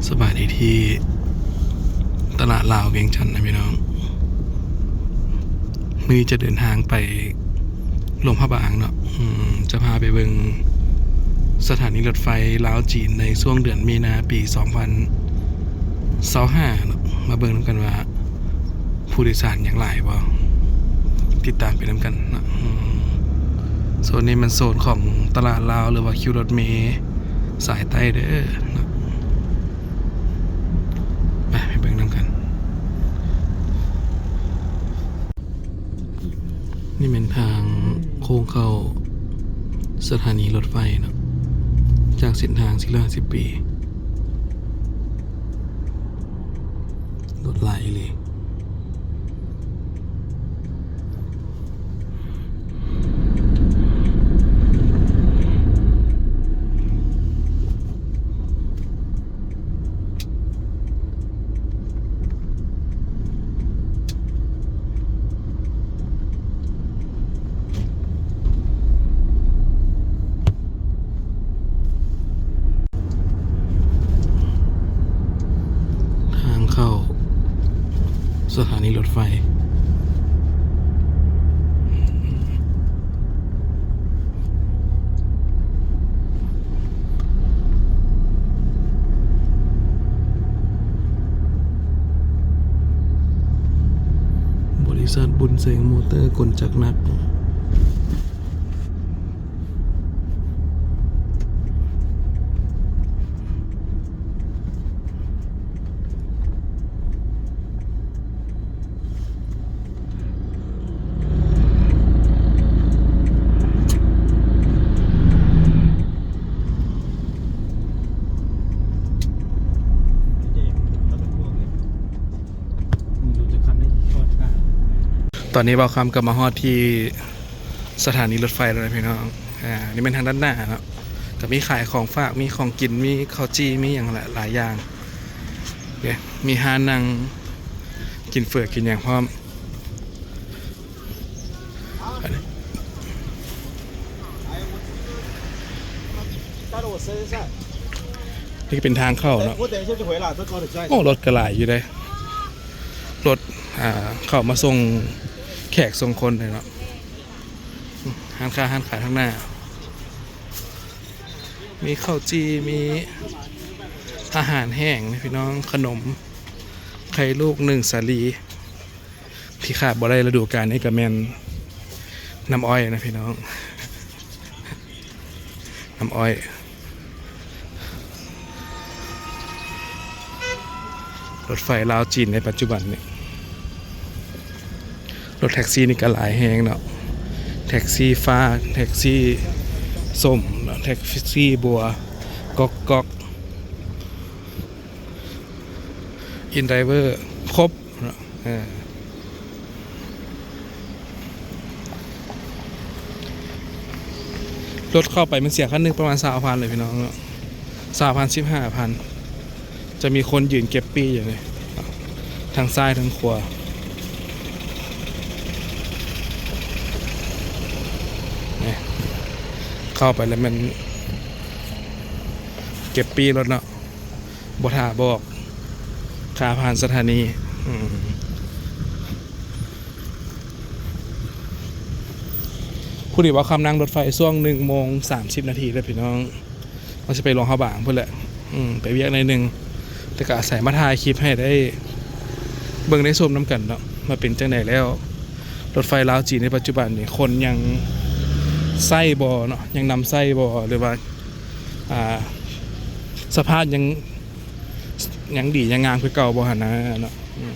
ສະບາຍດີທີ່ຕະຫຼາດລາວວຽງຈັນນະພີ່ນ້ອງ. ມື້ນີ້ຈະເດີນທາງໄປຫຼວງພະບາງເນາະ, ອືມ ຈະພາໄປເບິ່ງສະຖານີລົດໄຟລາວຈີນໃນຊ່ວງເດືອນມີນາປີສອງພັນຊາວຫ້າເນາະ, ມາເບິ່ງນຳກັນວ່າ ຜູ້ໂດຍສານຍັງຫຼາຍບໍ່? ຕິດຕາມໄປນຳກັນເນາະ. ອືມ ໂຊນນີ້ແມ່ນໂຊນຂອງຕະຫຼາດລາວ ຫຼືວ່າຄິວລົດເມສາຍໃຕ້ເດີເນາະ. ໄປ ໄປເບິ່ງນຳກັນ. ນີ້ແມ່ນທາງໂຄ້ງເຂົ້າສະຖານີລົດໄຟເນາະ, ຈາກເສັ້ນທາງສີ່ຮ້ອຍຫ້າສິບປີ. ລົດຫຼາຍອີ່ຫຼີ. ທາງເຂົ້າສະຖານີລົດໄຟ. ບໍລິສັດບຸນເສັງ ມໍເຕີ ກົນຈັກໜັກ. ຕອນນີ້ບ່າວຄຳກໍມາຮອດທີ່ສະຖານີລົດໄຟແລ້ວນະພີ່ນ້ອງ. ອາ ນີ້ແມ່ນທາງດ້ານໜ້າເນາະ, ກໍມີຂາຍຂອງຝາກ ມີຂອງກິນ ມີເຂົ້າຈີ່ ມີຫຍັງຫຼາຍ ຫຼາຍຢ່າງເດ້, ມີຮ້ານນັ່ງກິນເຝີກິນຫຍັງພ້ອມ. ອັນນີ້ ນີ້ເປັນທາງເຂົ້າເນາະ. ໂອ້ ລົດກໍຫຼາຍຢູ່ເດ້, ລົດ ອ່າ ເຂົ້າມາສົ່ງແຂກສົ່ງຄົນເດ້ເນາະ. ຮ້ານຄ້າຮ້ານຂາຍທາງໜ້າ ມີເຂົ້າຈີ່ ມີອາຫານແຫ້ງນະພີ່ນ້ອງ, ຂະໜົມ ໄຂ່ລູກ ໜຶ້ງສາລີ. ທີ່ຂາດບໍ່ໄດ້ລະດູການນີ້ກໍແມ່ນນ້ຳອ້ອຍນະພີ່ນ້ອງ, ນ້ຳອ້ອຍ. ລົດໄຟລາວຈີນໃນປັດຈຸບັນນີ້ ລົດແທັກຊີນີ້ກໍຫຼາຍແຮງເນາະ, ແທັກຊີຟ້າ ແທັກຊີສົ້ມເນາະ, ແທັກຊີບົວ ກອກໆ ອິນໄດເວີ ຄົບເນາະ. ເອີ ລົດເຂົ້າໄປມັນເສຍຄັນໜຶ່ງປະມານຊາວພັນເລີຍພີ່ນ້ອງເນາະ, ຊາວພັນ ສິບຫ້າພັນ. ຈະມີຄົນຢືນເກັບປີ້ຢູ່ນີ້ ທັງຊ້າຍທັງຂວາ. ນີ້ ເຂົ້າໄປແລ້ວແມ່ນເກັບປີ້ໂລດເນາະ. ບໍ່ຖ້າບອກ ຄ່າຜ່ານສະຖານີ. ອືມ ພໍດີວ່າຄຳນັ່ງລົດໄຟຊ່ວງໜຶ່ງໂມງສາມສິບນາທີເດີພີ່ນ້ອງ, ວ່າຊິໄປຫຼວງພະບາງພຸ້ນແຫຼະ. ອືມ ໄປວຽກໜ້ອຍໜຶ່ງ ແຕ່ກໍອາໄສມາຖ່າຍຄລິບໃຫ້ໄດ້ເບິ່ງໄດ້ຊົມນຳກັນເນາະ ວ່າເປັນຈັ່ງໃດແລ້ວ. ລົດໄຟລາວຈີນໃນປັດຈຸບັນນີ້ ຄົນຍັງໃຊ້ບໍ່ເນາະ, ຍັງນຳໃຊ້ບໍ່ ຫຼືວ່າ ອ່າ ສະພາບຍັງ ຍັງດີຍັງງາມຄືເກົ່າບໍ່ຫັ້ນນະເນາະ. ອືມ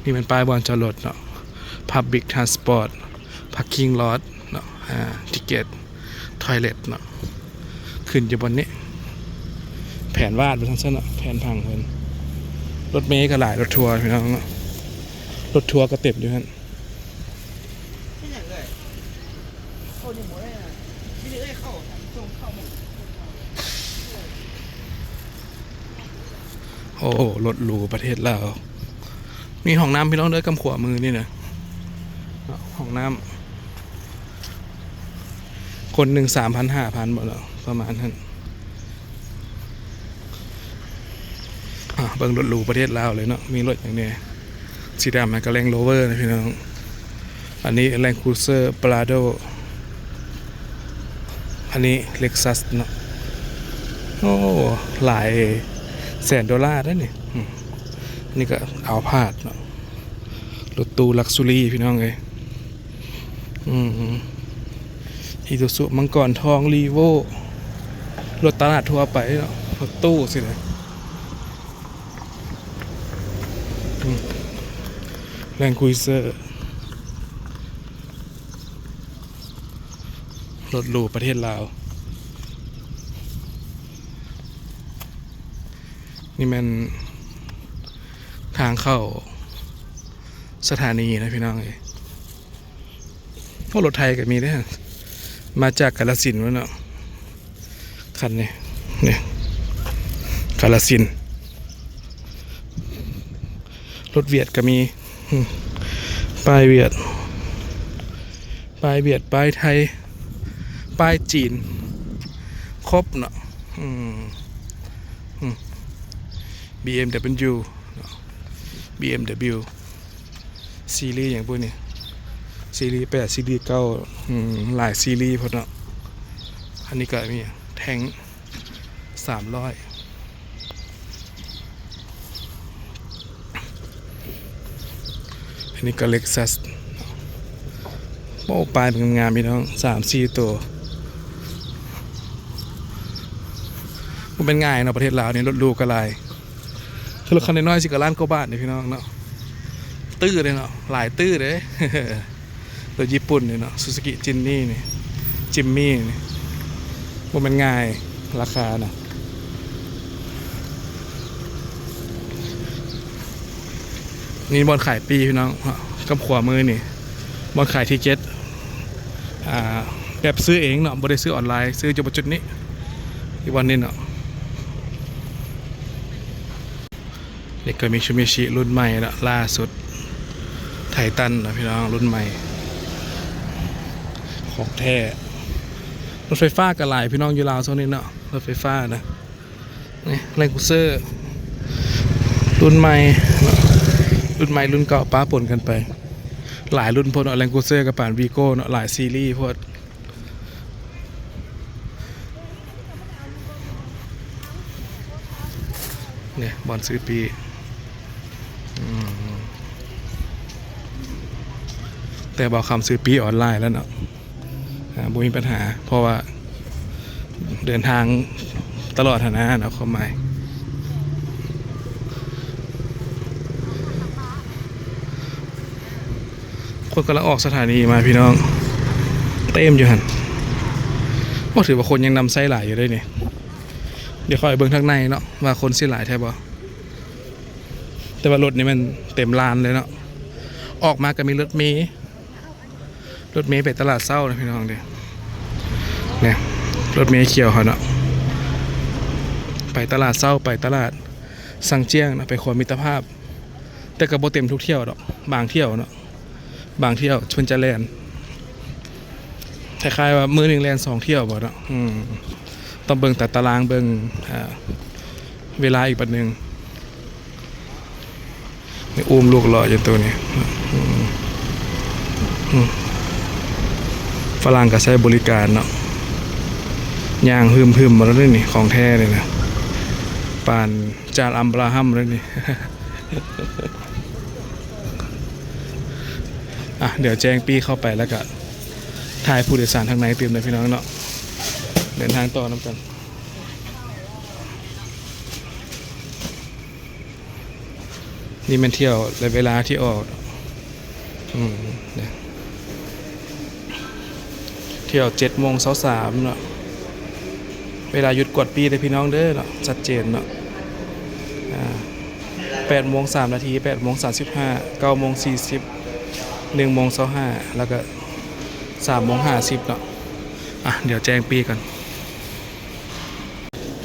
ນີ້ແມ່ນປ້າຍບ່ອນຈອດລົດເນາະ, Public Transport Parking Lot ເນາະ, ອາ Ticket Toilet ເນາະ, ຂຶ້ນຢູ່ບ່ອນນີ້ ແຜນວາດວ່າຊັ້ນເນາະ, ແຜນຜັງເພິ່ນ. ລົດເມກໍຫຼາຍ, ລົດທົວພີ່ນ້ອງເນາະ, ລົດທົວກໍເຕັມຢູ່ຫັ້ນ. ໂອ້ ລົດຫຼູປະເທດລາວ. ມີຫ້ອງນ້ຳພີ່ນ້ອງເດີ, ກຳຂວາມືນີ້ນະ. ເນາະ ຫ້ອງນ້ຳ ຄົນໜຶ່ງສາມພັນ ຫ້າພັນ ບໍ່ເນາະ ປະມານນັ້ນ. ອ່າ ເບິ່ງລົດຫຼູປະເທດລາວເລີຍເນາະ ມີລົດຫຍັງແດ່? ສີດຳຫັ້ນກໍ Land Rover ນະພີ່ນ້ອງ, ອັນນີ້ Land Cruiser Prado, ອັນນີ້ Lexus ເນາະ. ໂອ້ ຫຼາຍແສນໂດລາເດ້ນີ້. ອືມ ອັນນີ້ກໍ Alphard ເນາະ. ລົດຕູ້ Luxury ພີ່ນ້ອງເອີຍ. ອືມ Isuzu ມັງກອນທອງ Revo ລົດຕະຫຼາດທົ່ວໄປເນາະ ລົດຕູ້ຊີ້ນະ. ອືມ Land Cruiser ລົດຫຼູປະເທດລາວ. ນີ້ແມ່ນທາງເຂົ້າສະຖານີນະພີ່ນ້ອງເອີຍ. ໂອ້ ລົດໄທກໍມີເດ້ ມາຈາກກາລະສິນພຸ້ນເນາະ ຄັນນີ້ ນີ້ ກາລະສິນ. ລົດຫວຽດກໍມີ ອືມ ປ້າຍຫວຽດ ປ້າຍຫວຽດ ປ້າຍໄທ ປ້າຍຈີນ ຄົບເນາະ. ອືມ ອືມ BMW ເນາະ BMW ຊີຣີຫຍັງພວກນີ້ ຊີຣີແປດ ຊີຣີເກົ້າ ອືມ ຫຼາຍຊີຣີໂພດເນາະ. ອັນນີ້ກໍມີແທ້ງ ສາມຮ້ອຍ ອັນນີ້ກໍ Lexus. ໂອ້ ປ້າຍມັນງາມໆ ພີ່ນ້ອງ ສາມສີ່ໂຕ. ບໍ່ແມ່ນງ່າຍເນາະ ປະເທດລາວນີ້ ລົດຫຼູກໍຫຼາຍ. ຄືລົດຄັນນ້ອຍໆ ຊິກໍລ້ານກວ່າບາດນີ້ ພີ່ນ້ອງເນາະ. ຕື້ເດ້ເນາະ ຫຼາຍຕື້ເດ້. ລົດຍີ່ປຸ່ນນີ້ເນາະ Suzuki Jimny ນີ້ Jimny ນີ້ ບໍ່ແມ່ນງ່າຍ ລາຄານະ. ນີ້ບ່ອນຂາຍປີ້ ພີ່ນ້ອງເນາະ ກັບຂວາມືນີ້ ບ່ອນຂາຍທິກເກັດ ອ່າ ແບບຊື້ເອງເນາະ ບໍ່ໄດ້ຊື້ອອນລາຍ ຊື້ຢູ່ບ່ອນຈຸດນີ້ ຢູ່ບ່ອນນີ້ເນາະ. ນີ້ກໍ Mitsubishi ລຸ້ນໃໝ່ເນາະ ລ່າສຸດ Titan ເນາະ ພີ່ນ້ອງ ລຸ້ນໃໝ່ ຂອງແທ້. ລົດໄຟຟ້າກໍຫຼາຍ ພີ່ນ້ອງ ຢູ່ລາວຊ່ວງນີ້ເນາະ ລົດໄຟຟ້ານະ. ນີ້ Land Cruiser ລຸ້ນໃໝ່ເນາະ ລຸ້ນໃໝ່ລຸ້ນເກົ່າປະປົນກັນໄປ ຫຼາຍລຸ້ນໂພດເນາະ. Land Cruiser ກໍປານ Vigo ເນາະ ຫຼາຍຊີຣີໂພດ. ນີ້ບ່ອນຊື້ປີ້ ອືມ ແຕ່ບ່າວຄຳຊື້ປີ້ອອນລາຍແລ້ວເນາະ. ອ່າ ບໍ່ມີບັນຫາ ເພາະວ່າເດີນທາງຕະຫຼອດຫັ້ນນະເນາະ ຄວາມໝາຍ. ຄົນກຳລັງອອກສະຖານີມາ ພີ່ນ້ອງ ເຕັມຢູ່ຫັ້ນ. ໂອ້ ຖືວ່າຄົນຍັງນຳໃຊ້ຫຼາຍຢູ່ເດ້ນີ້. ດຽວຄ່ອຍເບິ່ງທາງໃນເນາະ ວ່າຄົນຊິຫຼາຍແທ້ບໍ່. ແຕ່ວ່າລົດນີ້ແມ່ນເຕັມລານເລີຍເນາະ. ອອກມາກໍມີລົດເມ ລົດເມໄປຕະຫຼາດເຊົ້ານະ ພີ່ນ້ອງເດີ. ນີ້ ລົດເມຂຽວເຮົາເນາະ ໄປຕະຫຼາດເຊົ້າ ໄປຕະຫຼາດຊັງຈຽງນະ ໄປຂົວມິດຕະພາບ. ແຕ່ກໍບໍ່ເຕັມທຸກຖ້ຽວດອກ ບາງຖ້ຽວເນາະ ບາງຖ້ຽວເພິ່ນຈະແລ່ນ ຄ້າຍໆວ່າມື້ໜຶ່ງແລ່ນສອງຖ້ຽວບໍ່ເນາະ. ອືມ ຕ້ອງເບິ່ງຕາຕະລາງ ເບິ່ງ ອ່າ ເວລາອີກບັດໜຶ່ງ. ນີ້ ອຸ້ມລູກເລາະຢູ່ໂຕນີ້. ອືມ ອືມ ຝຣັ່ງກໍໃຊ້ບໍລິການເນາະ ຍ່າງຫຶມໆ ມາແລ້ວນີ້ ຂອງແທ້ນີ້ນະ ປານຈານອາບຣາຮັມແລ້ວນີ້. ອ່ະ ດຽວແຈ້ງປີ້ເຂົ້າໄປ ແລ້ວກະຖ່າຍຜູ້ໂດຍສານທາງໃນຕື່ມເດີພີ່ນ້ອງເນາະ. ເດີນທາງຕໍ່ນຳກັນ. ນີ້ແມ່ນຖ້ຽວ ແລະ ເວລາທີ່ອອກ. ອືມ ນີ້ ຖ້ຽວເຈັດໂມງຊາວສາມເນາະ. ເວລາຢຸດກວດປີ້ເດີພີ່ນ້ອງເດີເນາະ ຊັດເຈນເນາະ. ອ່າ ແປດໂມງສາມນາທີ ແປດໂມງສາມສິບຫ້າ ເກົ້າໂມງສີ່ສິບ ໜຶ່ງໂມງຊາວຫ້າ ແລ້ວກໍສາມໂມງຫ້າສິບເນາະ. ອ່ະ ດຽວແຈ້ງປີ້ກ່ອນ.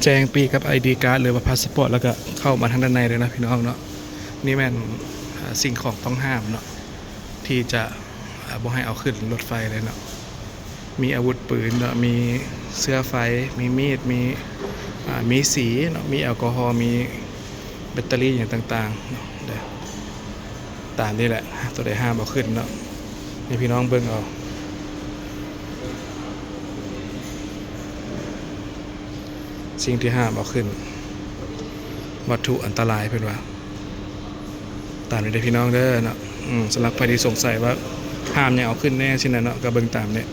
ແຈ້ງປີ້ກັບ ໄອດີ ກາດ ຫຼືວ່າ ພາສປອດ ແລ້ວກໍເຂົ້າມາທາງດ້ານໃນເລີຍນະພີ່ນ້ອງເນາະ. ນີ້ແມ່ນ ອ່າ ສິ່ງຂອງຕ້ອງຫ້າມເນາະ ທີ່ຈະ ບໍ່ໃຫ້ເອົາຂຶ້ນລົດໄຟເລີຍເນາະ. ມີອາວຸດປືນເນາະ ມີເສື້ອໄຟ ມີມີດ ມີ ອ່າ ມີສີເນາະ ມີແອລກໍຮໍ ມີແບັດເຕີຣີຫຍັງຕ່າງໆເນາະ. ເດີ ຕາມນີ້ແຫຼະ ໂຕໃດຫ້າມເອົາຂຶ້ນເນາະ ໃຫ້ພີ່ນ້ອງເບິ່ງເອົາ. ສິ່ງທີ່ຫ້າມເອົາຂຶ້ນ ວັດຖຸອັນຕະລາຍເພິ່ນວ່າ. ຕາມນີ້ເດີພີ່ນ້ອງເດີເນາະ. ອືມ ສຳລັບໃຜທີ່ສົງໄສວ່າຫ້າມຫຍັງເອົາຂຶ້ນແດ່ຊີ້ນະເນາະ ກໍເບິ່ງຕາມນີ້.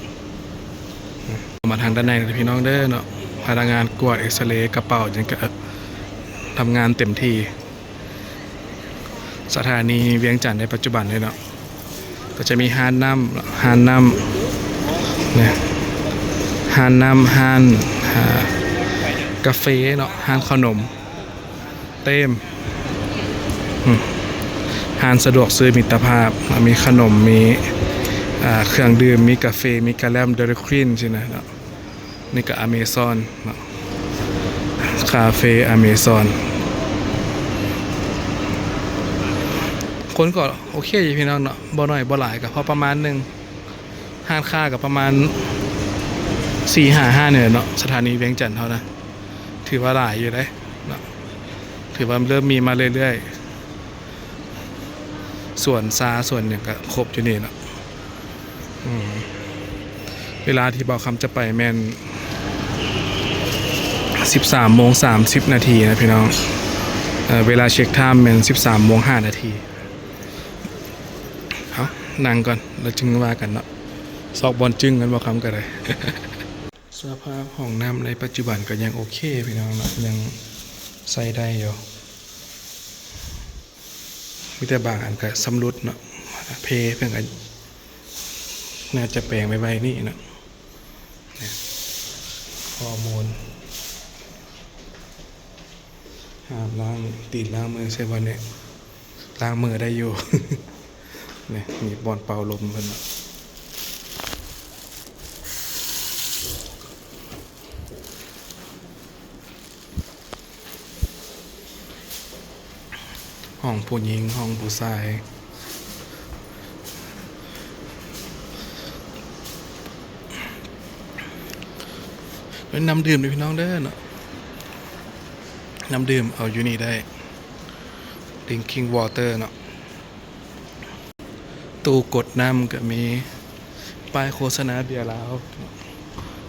ອືມ ເຂົ້າມາທາງດ້ານໃນເດີພີ່ນ້ອງເດີເນາະ. ພະນັກງານກວດເອັກສະເຣ ກະເປົາຫຍັງກະທຳງານເຕັມທີ່. ສະຖານີວຽງຈັນໃນປັດຈຸບັນນີ້ເນາະ ກໍຈະມີຮ້ານນ້ຳ ຮ້ານນ້ຳ ນີ້ ຮ້ານນ້ຳ ຮ້ານ ອ່າ ກາເຟເນາະ ຮ້ານເຂົ້າໜົມ ເຕັມ ອືມ ຮ້ານສະດວກຊື້ມິດຕະພາບ ມີຂະໜົມ ມີ ອ່າ ເຄື່ອງດື່ມ ມີກາເຟ ມີກາແລັມ ເດຣີຄວີນ ຊີ້ນະເນາະ. ນີ້ກໍອາເມຊອນເນາະ ຄາເຟອາເມຊອນ. ຄົນກໍໂອເຄຢູ່ພີ່ນ້ອງເນາະ ບໍ່ໜ້ອຍບໍ່ຫຼາຍ ກໍພໍປະມານໜຶ່ງ. ຮ້ານຄ້າກໍປະມານສີ່ຫ້າຮ້ານນີ້ແຫຼະເນາະ ສະຖານີວຽງຈັນເຮົານະ ຖືວ່າຫຼາຍຢູ່ເດ້ເນາະ ຖືວ່າເລີ່ມມີມາເລື້ອຍໆ. ສວນຊາສວນຫຍັງກະຄົບຢູ່ນີ້ເນາະ. ອືມ ເວລາທີ່ບ່າວຄຳຈະໄປແມ່ນສິບສາມໂມງສາມສິບນາທີນະພີ່ນ້ອງ. ເອີ ເວລາເຊັກທາມແມ່ນສິບສາມໂມງຫ້ານາທີ. ເອົາ ນັ່ງກ່ອນ ແລ້ວຈຶ່ງວ່າກັນເນາະ ຊອກບ່ອນຈຶ້ງກັນ ບ່າວຄຳກໍໄດ້. ສະພາບຫ້ອງນ້ຳໃນປັດຈຸບັນກໍຍັງໂອເຄພີ່ນ້ອງເນາະ ຍັງໃຊ້ໄດ້ຢູ່. ມີແຕ່ບາງອັນກະຊຳລຸດເນາະ ເພເພິ່ນກະໜ້າຈະແປງໄວໆນີ້ເນາະ. ຂໍ້ມູນ ຫ້າມລ້າງຕີນລ້າງມືໃສ່ບ່ອນນີ້ ລ້າງມືໄດ້ຢູ່. ນີ້ ມີບ່ອນເປົ່າລົມເພິ່ນເນາະ. ຫ້ອງຜູ້ຍິງ ຫ້ອງຜູ້ຊາຍ ແລະ ນ້ຳດື່ມເດີພີ່ນ້ອງເດີເນາະ. ນ້ຳດື່ມເອົາຢູ່ນີ້ໄດ້ drinking water ເນາະ. ຕູ້ກົດນ້ຳກໍມີ ປ້າຍໂຄສະນາເບຍລາວ.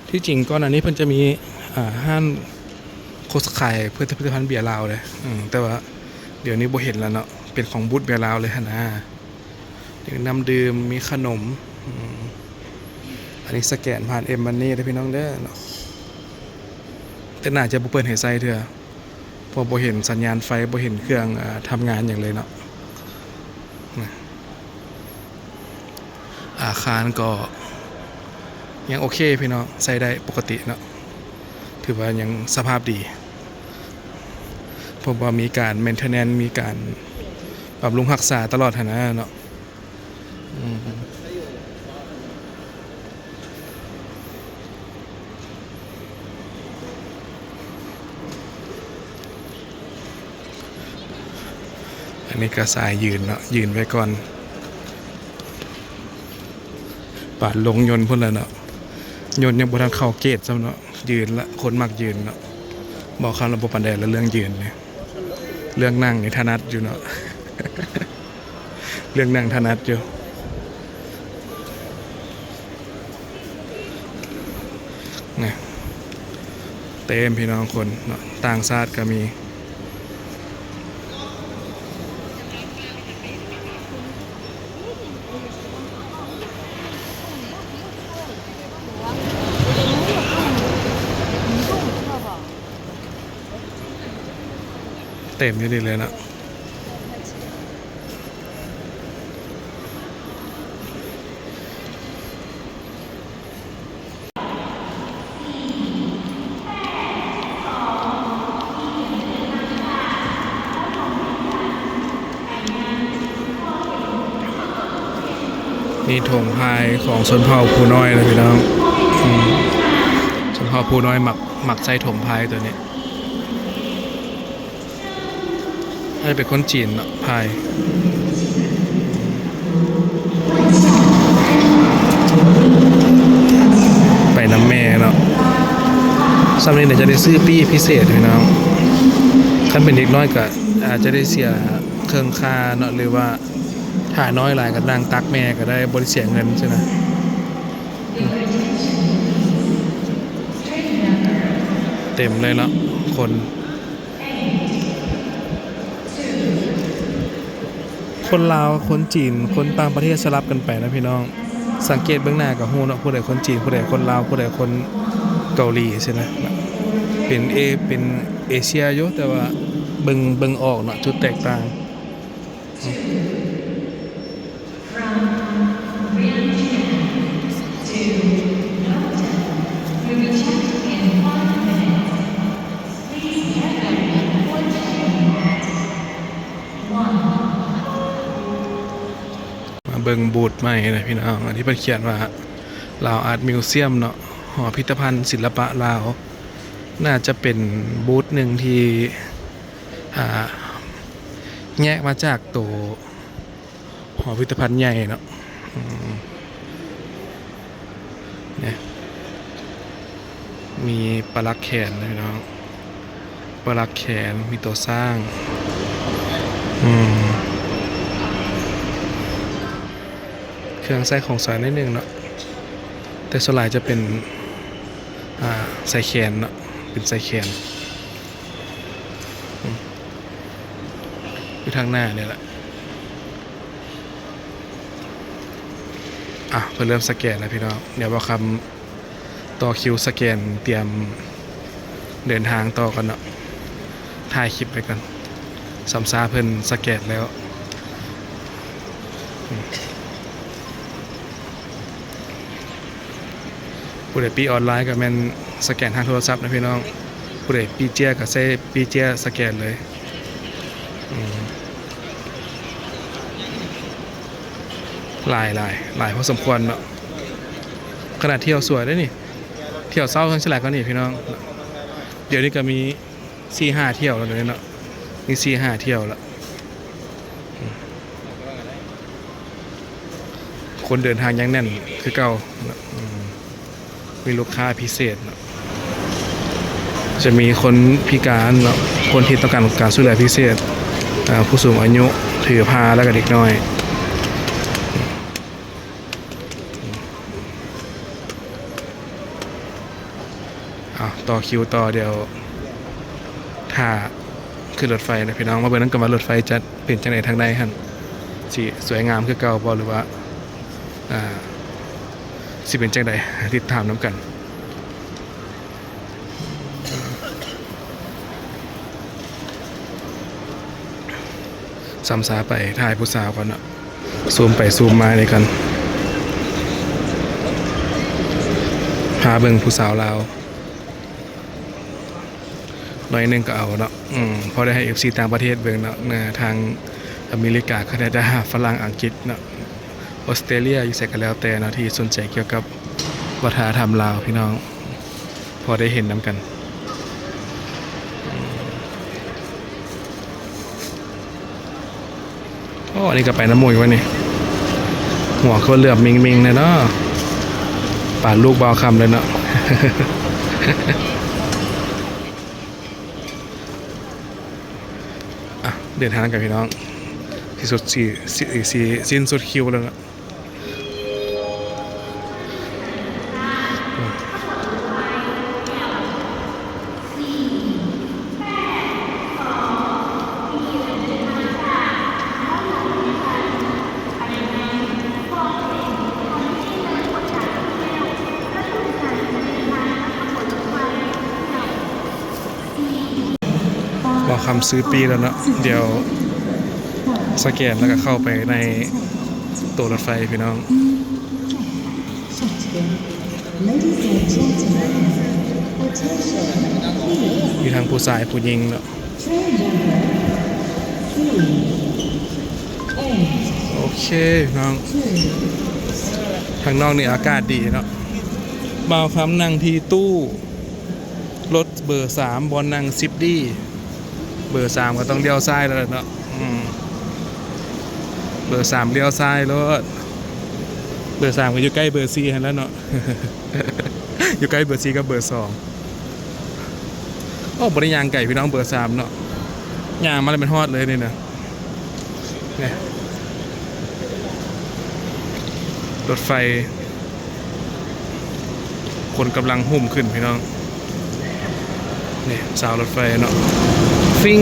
ທີ່ຈິງກ່ອນໜ້ານີ້ເພິ່ນຈະມີ ອ່າ ຮ້ານໂຄສະ ຂາຍຜະລິດຕະພັນເບຍລາວເດ້ ອືມ ແຕ່ວ່າດຽວນີ້ບໍ່ເຫັນແລ້ວເນາະ ເປັນຂອງບູດເບຍລາວເລີຍຫັ້ນນາ. ມີນ້ຳດື່ມ ມີຂະໜົມ ອືມ ອັນນີ້ສະແກນຜ່ານ M-Money ເດີພີ່ນ້ອງເດີເນາະ ແຕ່ໜ້າຈະບໍ່ເປີດໃຫ້ໃຊ້ເທື່ອ ເພາະບໍ່ເຫັນສັນຍານໄຟ ບໍ່ເຫັນເຄື່ອງ ເອີ ທຳງານຫຍັງເລີຍເນາະ. ອາຄານກໍຍັງໂອເຄພີ່ນ້ອງ ໃຊ້ໄດ້ປົກກະຕິເນາະ ຖືວ່າຍັງສະພາບດີ ເພາະວ່າມີການ maintenance ມີການບຳລຸງຮັກສາຕະຫຼອດຫັ້ນນະເນາະ. ອືມ ອັນນີ້ກໍສາຍຢືນເນາະ ຢືນໄວ້ກ່ອນ ປານລົງຍົນພຸ້ນແຫຼະເນາະ. ຍົນຍັງບໍ່ທັນເຂົ້າເກດຊ້ຳເນາະ ຢືນລະ ຄົນມັກຢືນເນາະ. ບໍ່ຄຳລະບໍ່ປານໃດລະເລື່ອງຢືນນີ້ ເລື່ອງນັ່ງນີ້ຖະໜັດຢູ່ເນາະ. ເລື່ອງນັ່ງຖະໜັດຢູ່ ນະ ເຕັມພີ່ນ້ອງຄົນເນາະ ຕ່າງຊາດກໍມີ. ເຕັມຢູ່ນີ້ເລີຍເນາະ. ນີ້ຖົງພາຍຂອງຊົນເຜົ່າພູນ້ອຍນະພີ່ນ້ອງ. ອືມ ຊົນເຜົ່າພູນ້ອຍມັກ ມັກໃຊ້ຖົງພາຍໂຕນີ້. ອາດຈະເປັນຄົນຈີນເນາະ ພາຍ. ສ່ຳນີ້ນະ ຈະໄດ້ຊື້ປີ້ພິເສດພີ່ນ້ອງ. ຄັນເປັນເດັກນ້ອຍກະອາດຈະໄດ້ເສຍເຄິ່ງຄ່າເນາະ ຫຼືວ່າຖ້ານ້ອຍຫຼາຍກະນັ່ງຕັກແມ່ກະໄດ້ ບໍ່ໄດ້ເສຍເງິນຊີ້ນະ. ເຕັມເລີຍເນາະ ຄົນ ຄົນລາວ ຄົນຈີນ ຄົນຕ່າງປະເທດສະຫຼັບກັນໄປນະພີ່ນ້ອງ. ສັງເກດເບິ່ງໜ້າກະຮູ້ເນາະ ຜູ້ໃດຄົນຈີນ ຜູ້ໃດຄົນລາວ ຜູ້ໃດຄົນເກົາຫຼີຊີ້ນະ. ເປັນເອ ເປັນເອເຊຍຢູ່ ແຕ່ວ່າເບິ່ງ ເບິ່ງອອກເນາະ ຈຸດແຕກຕ່າງ. Please get ready for the train. ມາເບິ່ງບູດໃໝ່ນະພີ່ນ້ອງ ອັນທີ່ເພິ່ນຂຽນວ່າ Lao Art Museum ເນາະ ຫໍພິພິທະພັນສິລະປະລາວ. ໜ້າຈະເປັນບູດໜຶ່ງທີ່ ອ່າ ແຍກມາຈາກໂຕ ຫໍພິພິທະພັນໃຫຍ່ເນາະ. ອືມ ນີ້ ມີປາລັກແຂນນະພີ່ນ້ອງ ປາລັກແຂນ ມີໂຕຊ້າງ. ອືມ ເຄື່ອງໃຊ້ຂອງສວຍໜ້ອຍໜຶ່ງເນາະ ແຕ່ສ່ວນຫຼາຍຈະເປັນ ອ່າ ສາຍແຂນເນາະ ເປັນສາຍແຂນ. ອືມ ຢູ່ທາງໜ້ານີ້ແຫຼະ. ອ່ະ ເພິ່ນເລີ່ມສະແກນແລ້ວພີ່ນ້ອງ. ດຽວບ່າວຄຳຕໍ່ຄິວສະແກນ ຕຽມເດີນທາງຕໍ່ກ່ອນເນາະ. ຖ່າຍຄລິບໄວ້ກ່ອນ ສ່ຳຊາເພິ່ນສະແກນແລ້ວ. ອືມ ຜູ້ໃດປີ້ອອນລາຍກະແມ່ນສະແກນທາງໂທລະສັບນະພີ່ນ້ອງ. ຜູ້ໃດປີ້ເຈ້ຍກະໃຊ້ປີ້ເຈ້ຍສະແກນເລີຍ. ອືມ ຫຼາຍ ຫຼາຍ ຫຼາຍພໍສົມຄວນເນາະ. ຂະໜາດຖ້ຽວສວຍເດ້ນີ້ ຖ້ຽວເຊົ້າຍັງຊິຫຼາຍກວ່ານີ້ພີ່ນ້ອງ. ດຽວນີ້ກະມີສີ່ຫ້າຖ້ຽວແລ້ວເນາະ ມີສີ່ຫ້າຖ້ຽວແລ້ວ. ອືມ ຄົນເດີນທາງຍັງແໜ້ນຄືເກົ່າເນາະ. ອືມ ມີລູກຄ້າພິເສດເນາະ ຈະມີຄົນພິການເນາະ ຄົນທີ່ຕ້ອງການການຊ່ວຍເຫຼືອພິເສດ ເອີ ຜູ້ສູງອາຍຸ ຖືພາ ແລ້ວກະເດັກນ້ອຍ. ເອົາ ຕໍ່ຄິວຕໍ່ ດຽວຖ້າຂຶ້ນລົດໄຟນະພີ່ນ້ອງ. ມາເບິ່ງນຳກັນວ່າລົດໄຟຈະເປັນຈັ່ງໃດທາງໃນຫັ້ນ ຊິສວຍງາມຄືເກົ່າບໍ່ ຫຼືວ່າ ອ່າ ຊິເປັນຈັ່ງໃດ ຕິດຕາມນຳກັນ. ສ່ຳຊາໄປຖ່າຍຜູ້ສາວກ່ອນເນາະ ຊູມໄປຊູມມານີ້ກ່ອນ ພາເບິ່ງຜູ້ສາວລາວ ໜ້ອຍໜຶ່ງກະເອົາເນາະ. ອືມ ພໍໄດ້ໃຫ້ເອັຟຊີຕ່າງປະເທດເບິ່ງເນາະ ທາງອາເມລິກາ ຄານາດາ ຝຣັ່ງ ອັງກິດເນາະ ອອສເຕຣເລຍ ຢູ່ໃສກະແລ້ວແຕ່ເນາະ ທີ່ສົນໃຈກ່ຽວກັບວັດທະນະທຳລາວພີ່ນ້ອງ ພໍໄດ້ເຫັນນຳກັນ. ໂອ້ ອັນນີ້ກະໄປນຳໝູ່ຢູ່ວະນີ້ ຫົວຄືເຫຼືອບມິ່ງໆ ແດ່ເນາະ ປານລູກບ່າວຄຳເລີຍເນາະ. ອ່ະ ເດີນທາງກັນພີ່ນ້ອງ ຊິສຸດ ຊິ ຊິ ຊິສິ້ນສຸດຄິວແລ້ວເນາະ. ບ່າວຄຳຊື້ປີ້ແລ້ວເນາະ ດຽວສະແກນແລ້ວກະເຂົ້າໄປໃນໂຕລົດໄຟພີ່ນ້ອງ. ມີທັງຜູ້ຊາຍຜູ້ຍິງເນາະ. ໂອເຄພີ່ນ້ອງ ທາງນອກນີ້ອາກາດດີເນາະ. ບ່າວຄຳນັ່ງທີ່ຕູ້ລົດ ເບີສາມ ບ່ອນນັ່ງສິບດີ ເບີສາມກະຕ້ອງລ້ຽວຊ້າຍແລ້ວເນາະ. ອືມ ເບີສາມລ້ຽວຊ້າຍໂລດ ເບີສາມກະຢູ່ໃກ້ເບີສີ່ຫັ້ນແຫຼະເນາະ ຢູ່ໃກ້ເບີສີ່ກັບເບີສອງ. ໂອ້ ບໍ່ໄດ້ຍ່າງໄກພີ່ນ້ອງ ເບີສາມເນາະ ຍ່າງມາແລ້ວແມ່ນຮອດເລີຍນີ້ນະ. ນີ້ ລົດໄຟ ຄົນກຳລັງຫຸ້ມຂຶ້ນພີ່ນ້ອງ. ນີ້ ຊາວລົດໄຟເນາະ ຟິງ.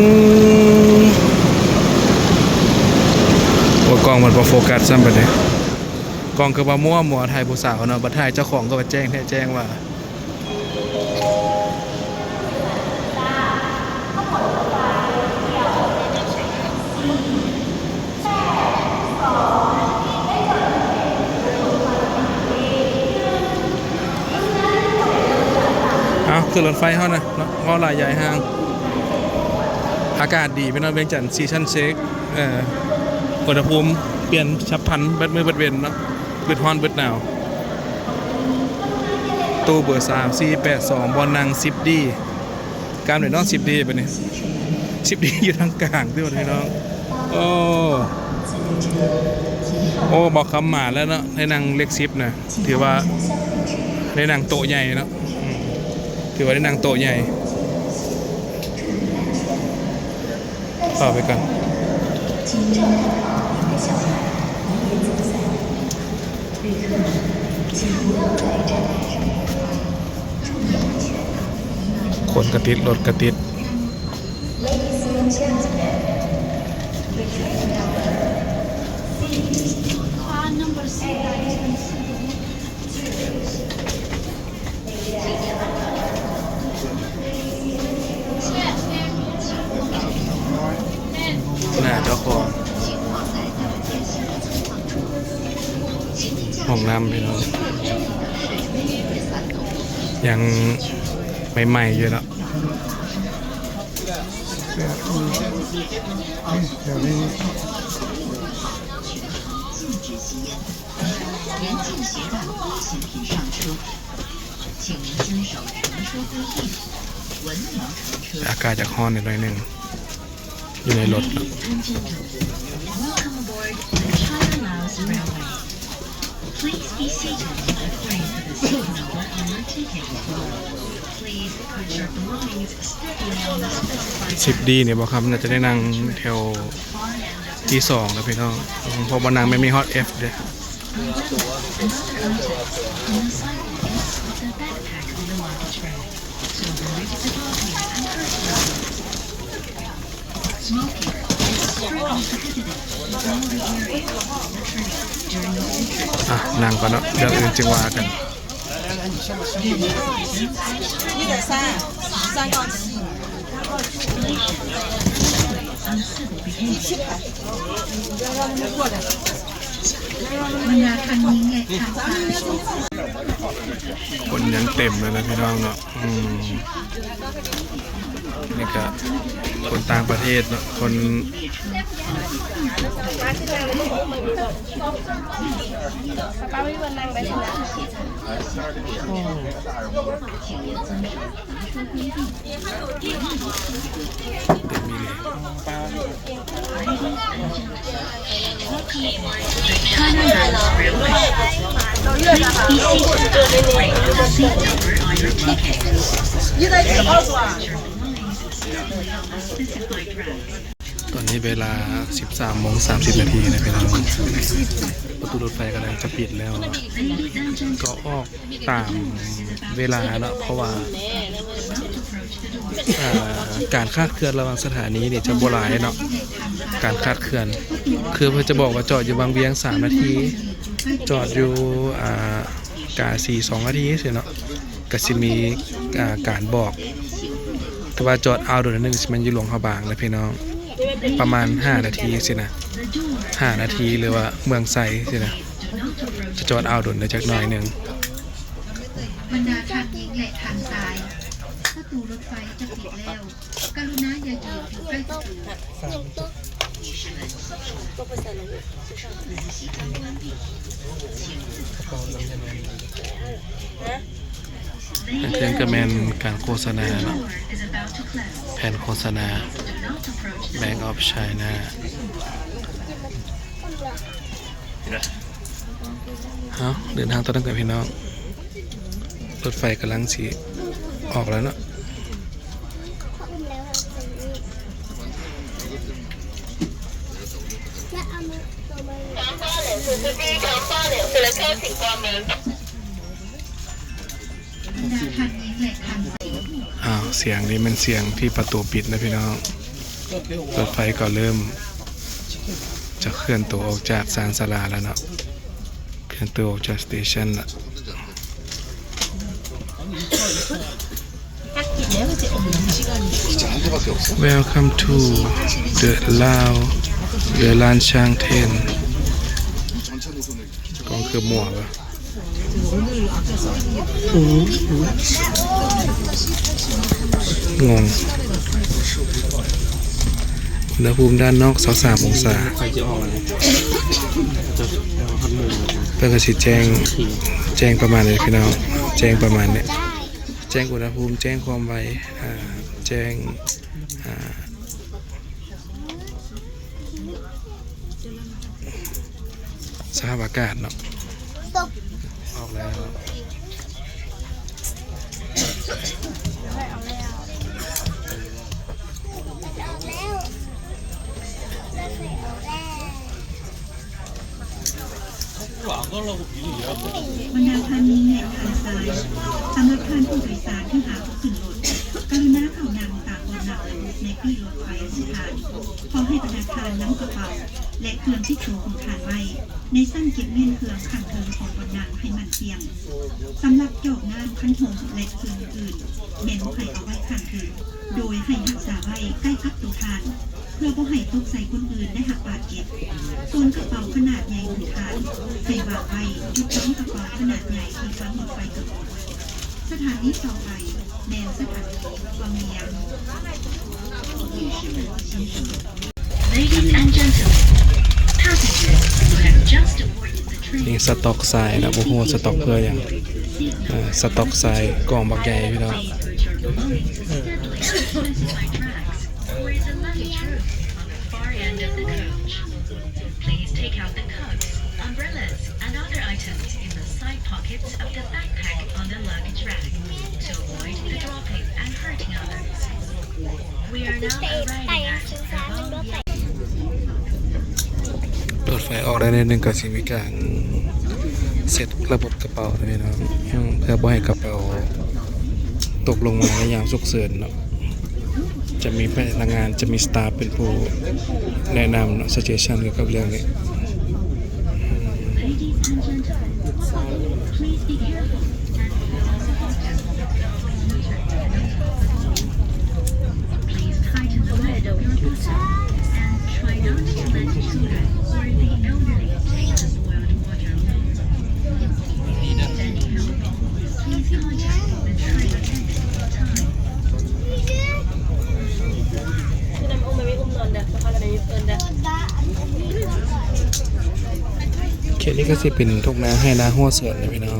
ໂອ້ຍ ກ້ອງມັນບໍ່ໂຟກັສຊ້ຳບັດນີ້ ກ້ອງຄືວ່າມົວໆ ຖ່າຍຜູ້ສາວເນາະ ບັດຖ່າຍເຈົ້າຂອງຄືວ່າແຈ້ງແທ້ແຈ້ງວ່າ. ເອົາ ຂຶ້ນລົດໄຟເຮົານະເນາະ ເວົ້າຫຼາຍຢາຍຫ່າງ. ອາກາດດີພີ່ນ້ອງ ວຽງຈັນຊີຊັນເຊັກ ເອີ ອຸນຫະພູມປ່ຽນສັບພັນເບິດມື້ເບິດເວັນເນາະ ເບິດຮ້ອນເບິດໜາວ. ຕູ້ເບີສາມສີ່ແປດສອງ ບ່ອນນັ່ງສິບດີ ການໄດ້ເນາະ ສິບດີ ບັດນີ້ ສິບດີ ຢູ່ທາງກາງເດີ້ພີ່ນ້ອງ. ໂອ້ ໂອ້ ບ່າວຄຳໝານແລ້ວເນາະ ໄດ້ນັ່ງເລກສິບນະ ຖືວ່າໄດ້ນັ່ງໂຕະໃຫຍ່ເນາະ ອືມ ຖືວ່າໄດ້ນັ່ງໂຕະໃຫຍ່. ເຂົ້າໄປກ່ອນ. ຄົນກະຕິດ ລົດກະຕິດ. ໜ້າເຈົ້າຂອງຫ້ອງນ້ຳພີ່ນ້ອງ ຍັງໃໝ່ໆຢູ່ເນາະ. ອາກາດຢາກຮ້ອນໜ້ອຍໜຶ່ງ ຢູ່ໃນລົດເນາະ. Welcome aboard the China Laos Railway. Please be seated and refrain from the seat number on your ticket. Please put your belongings strictly on the specified ສິບດີນີ້ບໍ່ຄຳ ໜ້າຈະໄດ້ນັ່ງແຖວທີສອງແລ້ວພີ່ນ້ອງ ເພາະວ່ານັ່ງແມ່ນມີຮອດເອັຟເດ້. Another item, on the sidewalk is the backpack on the market tray. So remove the belongings and purse. Smoking is strictly prohibited in all the areas on the train during the whole trip. ອ່ະ ນັ່ງກ່ອນເນາະ ເລື່ອງອື່ນຈຶ່ງວ່າກັນ. ຄົນຍັງເຕັມເລີຍນະພີ່ນ້ອງເນາະ. ອືມ ນີ້ກະຄົນຕ່າງປະເທດເນາະ ຄົນ ຕອນນີ້ເວລາສິບສາມໂມງສາມສິບນາທີນະພີ່ນ້ອງ. ປະຕູລົດໄຟກຳລັງຈະປິດແລ້ວ ກໍອອກ ຕາມເວລາເນາະ ເພາະວ່າ ອ່າ ການຄາດເຄື່ອນລະຫວ່າງສະຖານີນີ້ຈະບໍ່ຫຼາຍເນາະ ການຄາດເຄື່ອນ ຄືເພິ່ນຈະບອກວ່າຈອດຢູ່ວັງວຽງສາມນາທີ ຈອດຢູ່ ອ່າ ກາສີສອງນາທີຊີ້ເນາະ ກະຊິມີ ອ່າ ການບອກ ແຕ່ວ່າຈອດອ່າວດົນໜຶ່ງຊິແມ່ນຢູ່ຫຼວງພະບາງນະພີ່ນ້ອງ ປະມານຫ້ານາທີຊີ້ນະ ຫ້ານາທີ ຫຼືວ່າເມືອງໄຊຊີ້ນະ. ຈະຈອດອ່າວດົນໄດ້ຈັກໜ້ອຍໜຶ່ງ. ບັນດາທ່ານຍິງ ແລະ ທ່ານຊາຍ, ປະຕູລົດໄຟຈະປິດແລ້ວ. ກະລຸນາຢ່າຢືນຢູ່ໃກ້ປະຕູ. ທາງເທິງກະແມ່ນການໂຄສະນາເນາະ, ແຜ່ນໂຄສະນາ Bank of China. ເຮົາເດີນທາງຕໍ່ເນື່ອງກັນພີ່ນ້ອງ, ລົດໄຟກຳລັງຊິອອກແລ້ວເນາະ. ອ້າວ ສຽງນີ້ແມ່ນສຽງທີ່ປະຕູປິດນະພີ່ນ້ອງ. ລົດໄຟກໍເລີ່ມຈະເຄື່ອນໂຕອອກຈາກຊານຊາລາແລ້ວເນາະ, ເຄື່ອນໂຕອອກຈາກສະເຕຊັນລະ. Welcome to the Lao, the Lancang Train. ກ້ອງຄືໝວກ ອືມ ງົງ. ອຸນຫະພູມດ້ານນອກຊາວສາມອົງສາ. ເພິ່ນກໍຊິແຈ້ງ ແຈ້ງປະມານນີ້ພີ່ນ້ອງ, ແຈ້ງປະມານນີ້, ແຈ້ງອຸນຫະພູມ, ແຈ້ງຄວາມໄວ, ອາ ແຈ້ງ ອາ ສະພາບອາກາດເນາະ. ອອກແລ້ວ. ບັນດາທ່ານຍິງ ແລະ ທ່ານຊາຍ, ສຳລັບທ່ານຜູ້ໂດຍສານທີ່ຫາບໍ່ຂຶ້ນລົດ, ກະລຸນາເຂົ້ານັ່ງຕາມບ່ອນນັ່ງໃນປີ້ລົດໄຟຂອງທ່ານ. ຂໍໃຫ້ບັນດາທ່ານນຳກະເປົາ ແລະ ເຄື່ອງຕິດໂຕຂອງທ່ານໄວ້ໃນຊັ້ນເກັບມ້ຽນເຄື່ອງຂ້າງເທິງຂອງບ່ອນນັ່ງໃຫ້ໝັ້ນທ່ຽງ. ສຳລັບຈອກນ້ຳ, ຄັນຫົ່ມ ແລະ ເຄື່ອງອື່ນໆ ແມ່ນໃຫ້ເອົາໄວ້ຂ້າງເທິງ, ໂດຍໃຫ້ຮັກສາໄວ້ໃກ້ກັບໂຕທ່ານ ເພື່ອບໍ່ໃຫ້ຕົກໃສ່ຄົນອື່ນ ແລະ ຮັບບາດເຈັບ. ສ່ວນກະເປົາຂະໜາດໃຫຍ່ຂອງທ່ານ ໃຫ້ວາງໄວ້ຈຸດວາງກະເປົາຂະໜາດໃຫຍ່ທີ່ທາງລົດໄຟກຳນົດ. ສະຖານີຕໍ່ໄປແມ່ນສະຖານີວັງວຽງ. Ladies and gentlemen, passengers, you have just boarded the train. ນີ້ສະຕັອກຊາຍນະ, ບໍ່ຮູ້ວ່າສະຕັອກເພື່ອຫຍັງ. ເອີ ສະຕັອກຊາຍກອງບັກໃຫຍ່ພີ່ນ້ອງ. Please put your belongings steadily on the specified tracks or in the luggage room on the far end of the coach. Please take out the cups, umbrellas, and other items in the side pockets of the backpack on the luggage rack to avoid the dropping and hurting others. We are now arriving at Vang Vieng. ລົດໄຟອອກໄດ້ໜ້ອຍໜຶ່ງ ກໍຊິມີການເຊັດລະບົບກະເປົານະພີ່ນ້ອງ, ເພື່ອບໍ່ໃຫ້ກະເປົາຕົກລົງມາໃນຍາມສຸກເສີນເນາະ. ຈະມີພະນັກງານ, ຈະມີສະຕາຟເປັນຜູ້ແນະນຳເນາະ, ຊັກເຈຊັນກ່ຽວກັບເລື່ອງນີ້. Ladies and gentlemen, please be careful and follow the hotel. Please tighten the leg of your buttock and try not to let children or the elderly take the boiled water. If you need any help, please contact the train attendant on time. ເຂດນີ້ກໍຊິເປັນທົ່ງນາໄຮ່ນາຮົ້ວສວນນະພີ່ນ້ອງ,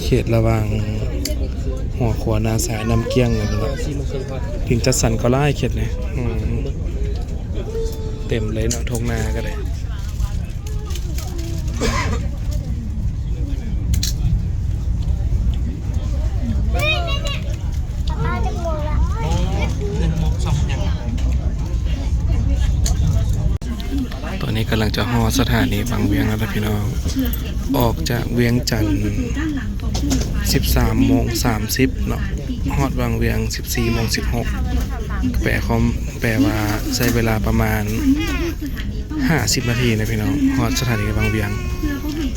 ເຂດລະຫວ່າງຫົວຂົວນາຊາຍ ນ້ຳກ້ຽງນະພີ່ນ້ອງ. ດິນຈັດສັນກໍຫຼາຍເຂດນີ້, ອືມ ເຕັມເລີຍເນາະ, ທົ່ງນາກໍໄດ້. ຕອນນີ້ກຳລັງຈະຮອດສະຖານີວັງວຽງແລ້ວນະພີ່ນ້ອງ. ອອກຈາກວຽງຈັນສິບສາມໂມງສາມສິບເນາະ, ຮອດວັງວຽງສິບສີ່ໂມງສິບຫົກ. ແປຄວາມ ແປວ່າໃຊ້ເວລາປະມານຫ້າສິບນາທີນະພີ່ນ້ອງ, ຮອດສະຖານີວັງວຽງ.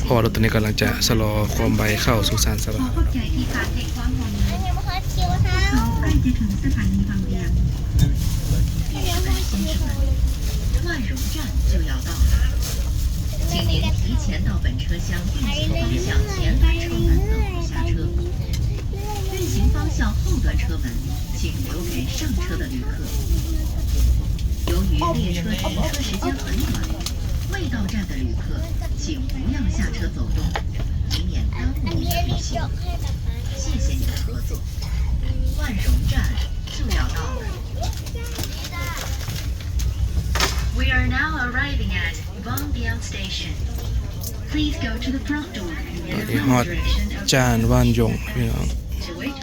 ເພາະວ່າລົດໂຕນີ້ກຳລັງຈະຊະລໍຄວາມໄວເຂົ້າສູ່ຊານຊາລາ. 万荣站就要到了，请您提前到本车厢并且方向前方车门走道下车。运行方向后端车门请留给上车的旅客。由于列车停车时间很短，未到站的旅客请不要下车走动，以免耽误您的旅行。谢谢您的合作。万荣站就要到了。 We are now arriving at Vang Vieng Station. Please go to the front door in the direction of ຕອນນີ້ຮອດຈານວານຢົງ ພີ່ນ້ອງ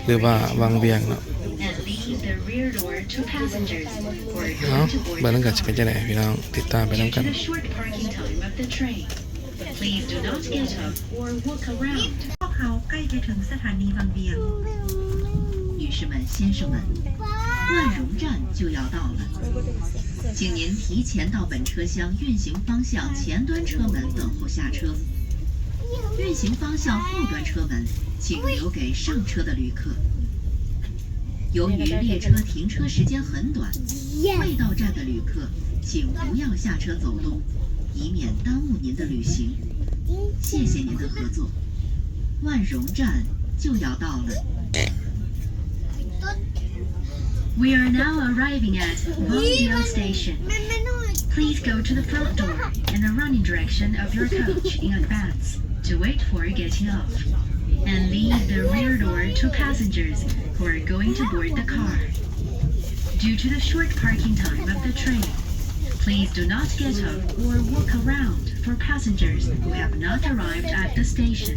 ຫຼືວ່າວັງວຽງເນາະ. And leave the rear door to passengers who are going to board the car. ເອົ້າ ເບິ່ງນຳກັນຊິເປັນຈັ່ງໃດ ພີ່ນ້ອງ ຕິດຕາມໄປນຳກັນ. Due to the short parking time of the train, Please do not get off or walk around. ພວກເຮົາໃກ້ຈະເຖິງສະຖານີວັງວຽງ. 女士们、先生们，万荣站就要到了，请您提前到本车厢运行方向前端车门等候下车。运行方向后端车门请留给上车的旅客。由于列车停车时间很短，未到站的旅客请不要下车走动，以免耽误您的旅行。谢谢您的合作。万荣站就要到了。We are now arriving at Wangyang Station. Please go to the front door in the running direction of your coach in advance to wait for getting off, and leave the rear door to passengers who are going to board the car. Due to the short parking time of the train, please do not get off or walk around for passengers who have not arrived at the station,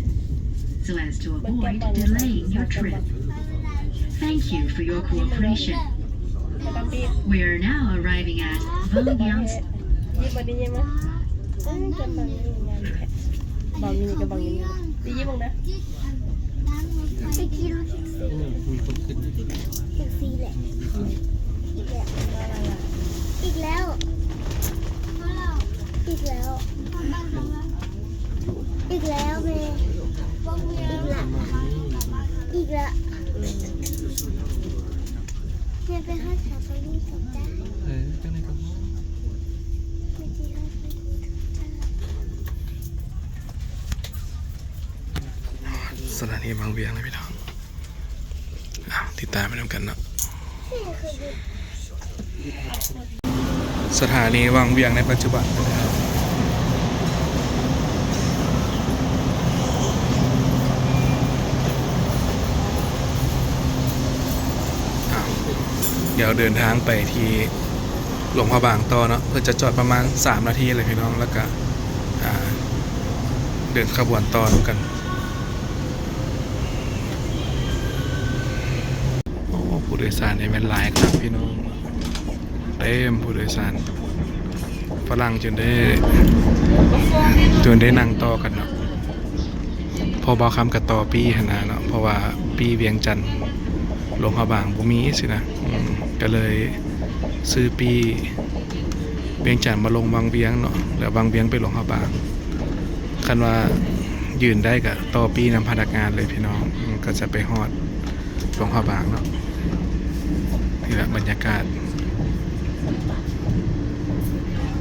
so as to avoid delaying your trip. Thank you for your cooperation. We are now arriving at Wangyang. ຍິ້ມບໍ່ໄດ້ຍິ້ມບໍ່? ເອີ ຈະບັງຍິ້ມງາມແທ້ ບັງນີ້ກໍບັງຍິ້ມ ໄດ້ຍິ້ມເບິ່ງນະ. ໄປກິນ ອືມ ມີຄົນຂຶ້ນ ແທັກຊີແຫຼະ ອີກແລ້ວ ອີກແລ້ວ ອີກແລ້ວ ອີກແລ້ວແມ່ ອີກລະ ອີກລະ ແມ່ໄປຮອດສະຖານີກັນຈ້າ. ເອີ ຈັ່ງໃດກໍຮອດ ສະຖານີວັງວຽງນະພີ່ນ້ອງ. ເອົາ ຕິດຕາມໄປນຳກັນເນາະ ສະຖານີວັງວຽງໃນປັດຈຸບັນ. ເອົາ ດຽວເດີນທາງໄປທີ່ ຫຼວງພະບາງຕໍ່ເນາະ ເພິ່ນຈະຈອດປະມານສາມນາທີແຫຼະພີ່ນ້ອງ ແລ້ວກະ ອ່າ ເດີນຂະບວນຕໍ່ນຳກັນ. ໂອ້ ຜູ້ໂດຍສານນີ້ແມ່ນຫຼາຍຄັກພີ່ນ້ອງ ເຕັມຜູ້ໂດຍສານ ຝຣັ່ງຈົນໄດ້ ຈົນໄດ້ນັ່ງຕໍ່ກັນເນາະ. ເພາະບ່າວຄຳກໍຕໍ່ປີ້ຫັ້ນນະເນາະ ເພາະວ່າປີ້ວຽງຈັນ ຫຼວງພະບາງບໍ່ມີຊີ້ນະ ອືມ ກໍເລີຍຊື້ປີ້ວຽງຈັນມາລົງວັງວຽງເນາະ ແລ້ວວັງວຽງໄປຫຼວງພະບາງ. ຄັນວ່າຢືນໄດ້ກໍຕໍ່ປີ້ນຳພະນັກງານເລີຍພີ່ນ້ອງ ອືມ ກໍຈະໄປຮອດ ຫຼວງພະບາງເນາະ. ນີ້ແຫຼະບັນຍາກາດ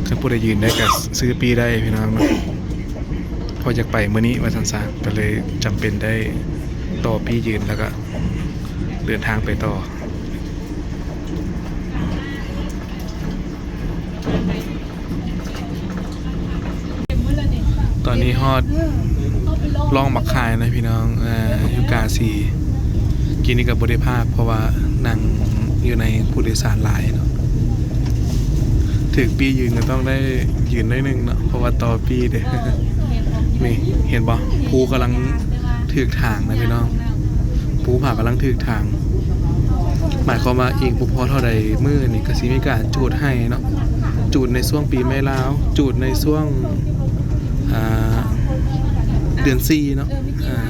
ຄັນຜູ້ໃດຢືນໄດ້ກໍຊື້ປີ້ໄດ້ພີ່ນ້ອງເນາະ ເພາະຢາກໄປມື້ນີ້ວ່າຊັ້ນຊະ ກໍເລີຍຈຳເປັນໄດ້ຕໍ່ປີ້ຢືນ ແລ້ວກໍເດີນທາງໄປຕໍ່. ຕອນນີ້ຮອດລ່ອງບັກຄາຍແລ້ວພີ່ນ້ອງ ເອີ ຢູ່ກາສີ. ກີ້ນີ້ກໍບໍ່ໄດ້ພາກ ເພາະວ່ານັ່ງຢູ່ໃນຜູ້ໂດຍສານຫຼາຍເນາະ. ຖືກປີ້ຢືນກໍຕ້ອງໄດ້ຢືນໜ້ອຍໜຶ່ງເນາະ ເພາະວ່າຕໍ່ປີ້ເດ້. ນີ້ເຫັນບໍ່ ພູກຳລັງຖືກຖາງນະພີ່ນ້ອງ ພູຜາກຳລັງຖືກຖາງ. ໝາຍຄວາມວ່າອີກບໍ່ພໍເທົ່າໃດມື້ນີ້ກໍຊິມີການຈູດໄຮ່ເນາະ ຈູດໃນຊ່ວງປີໃໝ່ລາວ ຈູດໃນຊ່ວງ ອ່າ ເດືອນສີ່ເນາະ ອ່າ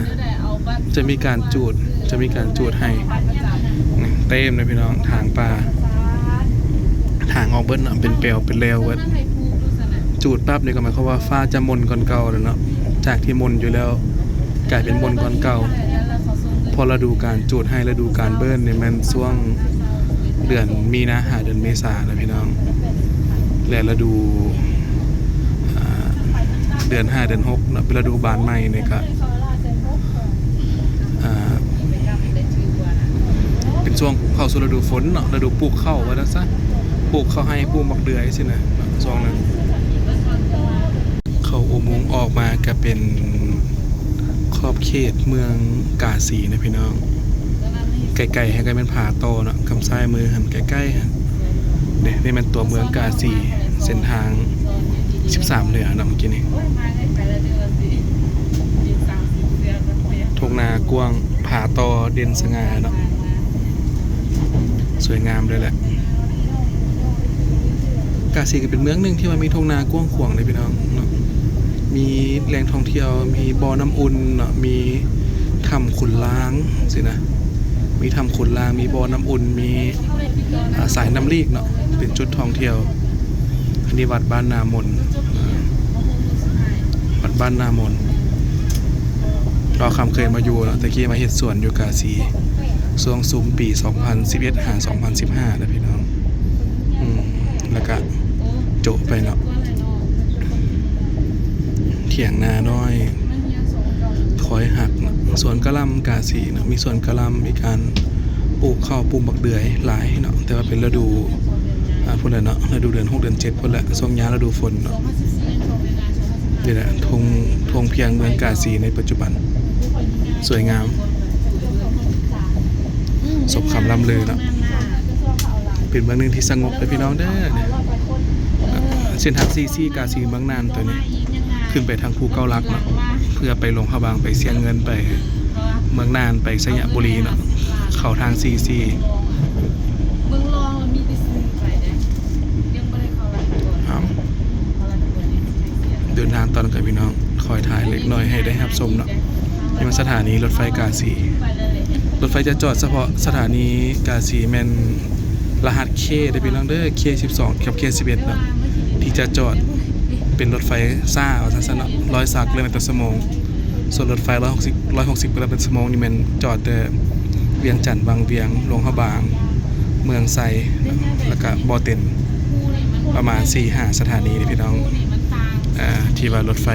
ຈະມີການຈູດ ຈະມີການຈູດໄຮ່. ນີ້ເຕັມເລີຍພີ່ນ້ອງ ຖາງປ່າ ຖາງອອກເບິດເນາະ ເປັນແປວເປັນແລວເບິດ. ຈູດປັບນີ້ກໍໝາຍຄວາມວ່າຟ້າຈະມົນກ່ອນເກົ່າແລ້ວເນາະ ຈາກທີ່ມົນຢູ່ແລ້ວ ກາຍເປັນມົນກ່ອນເກົ່າ ເພາະລະດູການຈູດໄຮ່ ລະດູການເບີນນີ້ແມ່ນຊ່ວງເດືອນມີນາຫາເດືອນເມສານະພີ່ນ້ອງ ແລະ ລະດູ ອ່າ ເດືອນຫ້າເດືອນຫົກເນາະ ເປັນລະດູບານໃໝ່ນີ້ກະ ອ່າ ເປັນຊ່ວງເຂົ້າສູ່ລະດູຝົນເນາະ ລະດູປູກເຂົ້າວ່າຊັ້ນຊະ ປູກເຂົ້າໄຮ່ ປູກໝາກເດືອຍຊີ້ນະ ຊ່ວງນັ້ນ. ເຂົ້າອຸໂມງອອກມາກະເປັນຂອບເຂດເມືອງກາສີນະພີ່ນ້ອງ. ໃກ້ໆຫັ້ນກະແມ່ນຜາຕໍ່ເນາະ ຂ້າງຊ້າຍມືຫັ້ນ ໃກ້ໆຫັ້ນເດ້. ນີ້ແມ່ນຕົວເມືອງກາສີ ເສັ້ນທາງສິບສາມເໜືອເນາະ ມື້ກີ້ນີ້. ທົ່ງນາກວ້າງ ຜາຕໍ່ເດັ່ນສະຫງ່າເນາະ ສວຍງາມເລີຍແຫຼະ. ກາສີກໍເປັນເມືອງໜຶ່ງທີ່ວ່າມີທົ່ງນາກວ້າງຂວາງເດ້ພີ່ນ້ອງເນາະ. ມີແຫຼ່ງທ່ອງທ່ຽວ ມີບໍ່ນ້ຳອຸ່ນເນາະ ມີຖ້ຳຂຸນລ້າງຊີ້ນະ ມີຖ້ຳຂຸນລ້າງ ມີບໍ່ນ້ຳອຸ່ນ ມີ ອາ ສາຍນ້ຳລີກເນາະ ເປັນຈຸດທ່ອງທ່ຽວ. ອັນນີ້ວັດບ້ານນາມົນ ວັດບ້ານນາມົນ ບ່າວຄຳເຄີຍມາຢູ່ເນາະ ແຕ່ກີ້ມາເຮັດສວນຢູ່ກາສີ ຊ່ວງຊຸມປີສອງພັນສິບເອັດຫາສອງພັນສິບຫ້ານະພີ່ນ້ອງ ອືມ ແລ້ວກະໂຈະໄປເນາະ ຖຽງນານ້ອຍ ຄອຍຮັກເນາະ ສວນກະຫຼ່ຳກາສີເນາະ ມີສວນກະຫຼ່ຳ ມີການປູກເຂົ້າ ປູກບັກເດືອຍຫຼາຍເນາະ ແຕ່ວ່າເປັນລະດູ ອ່າ ພຸ້ນແຫຼະເນາະ ລະດູເດືອນຫົກເດືອນເຈັດພຸ້ນແຫຼະ ຊ່ວງຍາມລະດູຝົນເນາະ. ນີ້ແຫຼະ ທົ່ງ ທົ່ງພຽງເມືອງກາສີໃນປັດຈຸບັນ ສວຍງາມ ສົມຄຳລ່ຳລືເນາະ ເປັນເມືອງໜຶ່ງທີ່ສະຫງົບເດີພີ່ນ້ອງເດີ. ເສັ້ນທາງສີ່ສີ່ ກາສີເມືອງນານໂຕນີ້ ຂຶ້ນໄປທາງພູເກົ້າຫຼັກເນາະ ເພື່ອໄປຫຼວງພະບາງ ໄປຊຽງເງິນ ໄປເມືອງນານ ໄປໄຊຍະບູລີເນາະ ເຂົ້າທາງສີ່ສີ່ ເມືອງລອງ ມັນມີແຕ່ຊື່ໄປເດ້ ຍັງບໍ່ໄດ້ເຂົ້າລັດນະຄອນ ເອົາ ເດີນທາງຕໍ່ກັນພີ່ນ້ອງ ຄອຍຖ່າຍເລັກນ້ອຍໃຫ້ໄດ້ຮັບຊົມເນາະ. ນີ້ມັນສະຖານີລົດໄຟກາສີ ລົດໄຟຈະຈອດສະເພາະສະຖານີກາສີແມ່ນລະຫັດ K ເດີພີ່ນ້ອງເດີ K ສິບສອງ ກັບ K ສິບເອັດເນາະ ທີ່ຈະຈອດ ເປັນລົດໄຟຊ້າວ່າຊັ້ນຊະເນາະ ຮ້ອຍຊາວກິໂລແມັດຕໍ່ຊົ່ວໂມງ. ສ່ວນລົດໄຟຮ້ອຍຫົກສິບ ຮ້ອຍຫົກສິບກິໂລແມັດຕໍ່ຊົ່ວໂມງນີ້ແມ່ນຈອດແຕ່ວຽງຈັນ ວັງວຽງ ຫຼວງພະບາງ ເມືອງໄຊ ແລ້ວກະບໍ່ເຕັນ ປະມານສີ່ຫ້າສະຖານີນີ້ພີ່ນ້ອງ ເອີ ທີ່ວ່າລົດໄຟ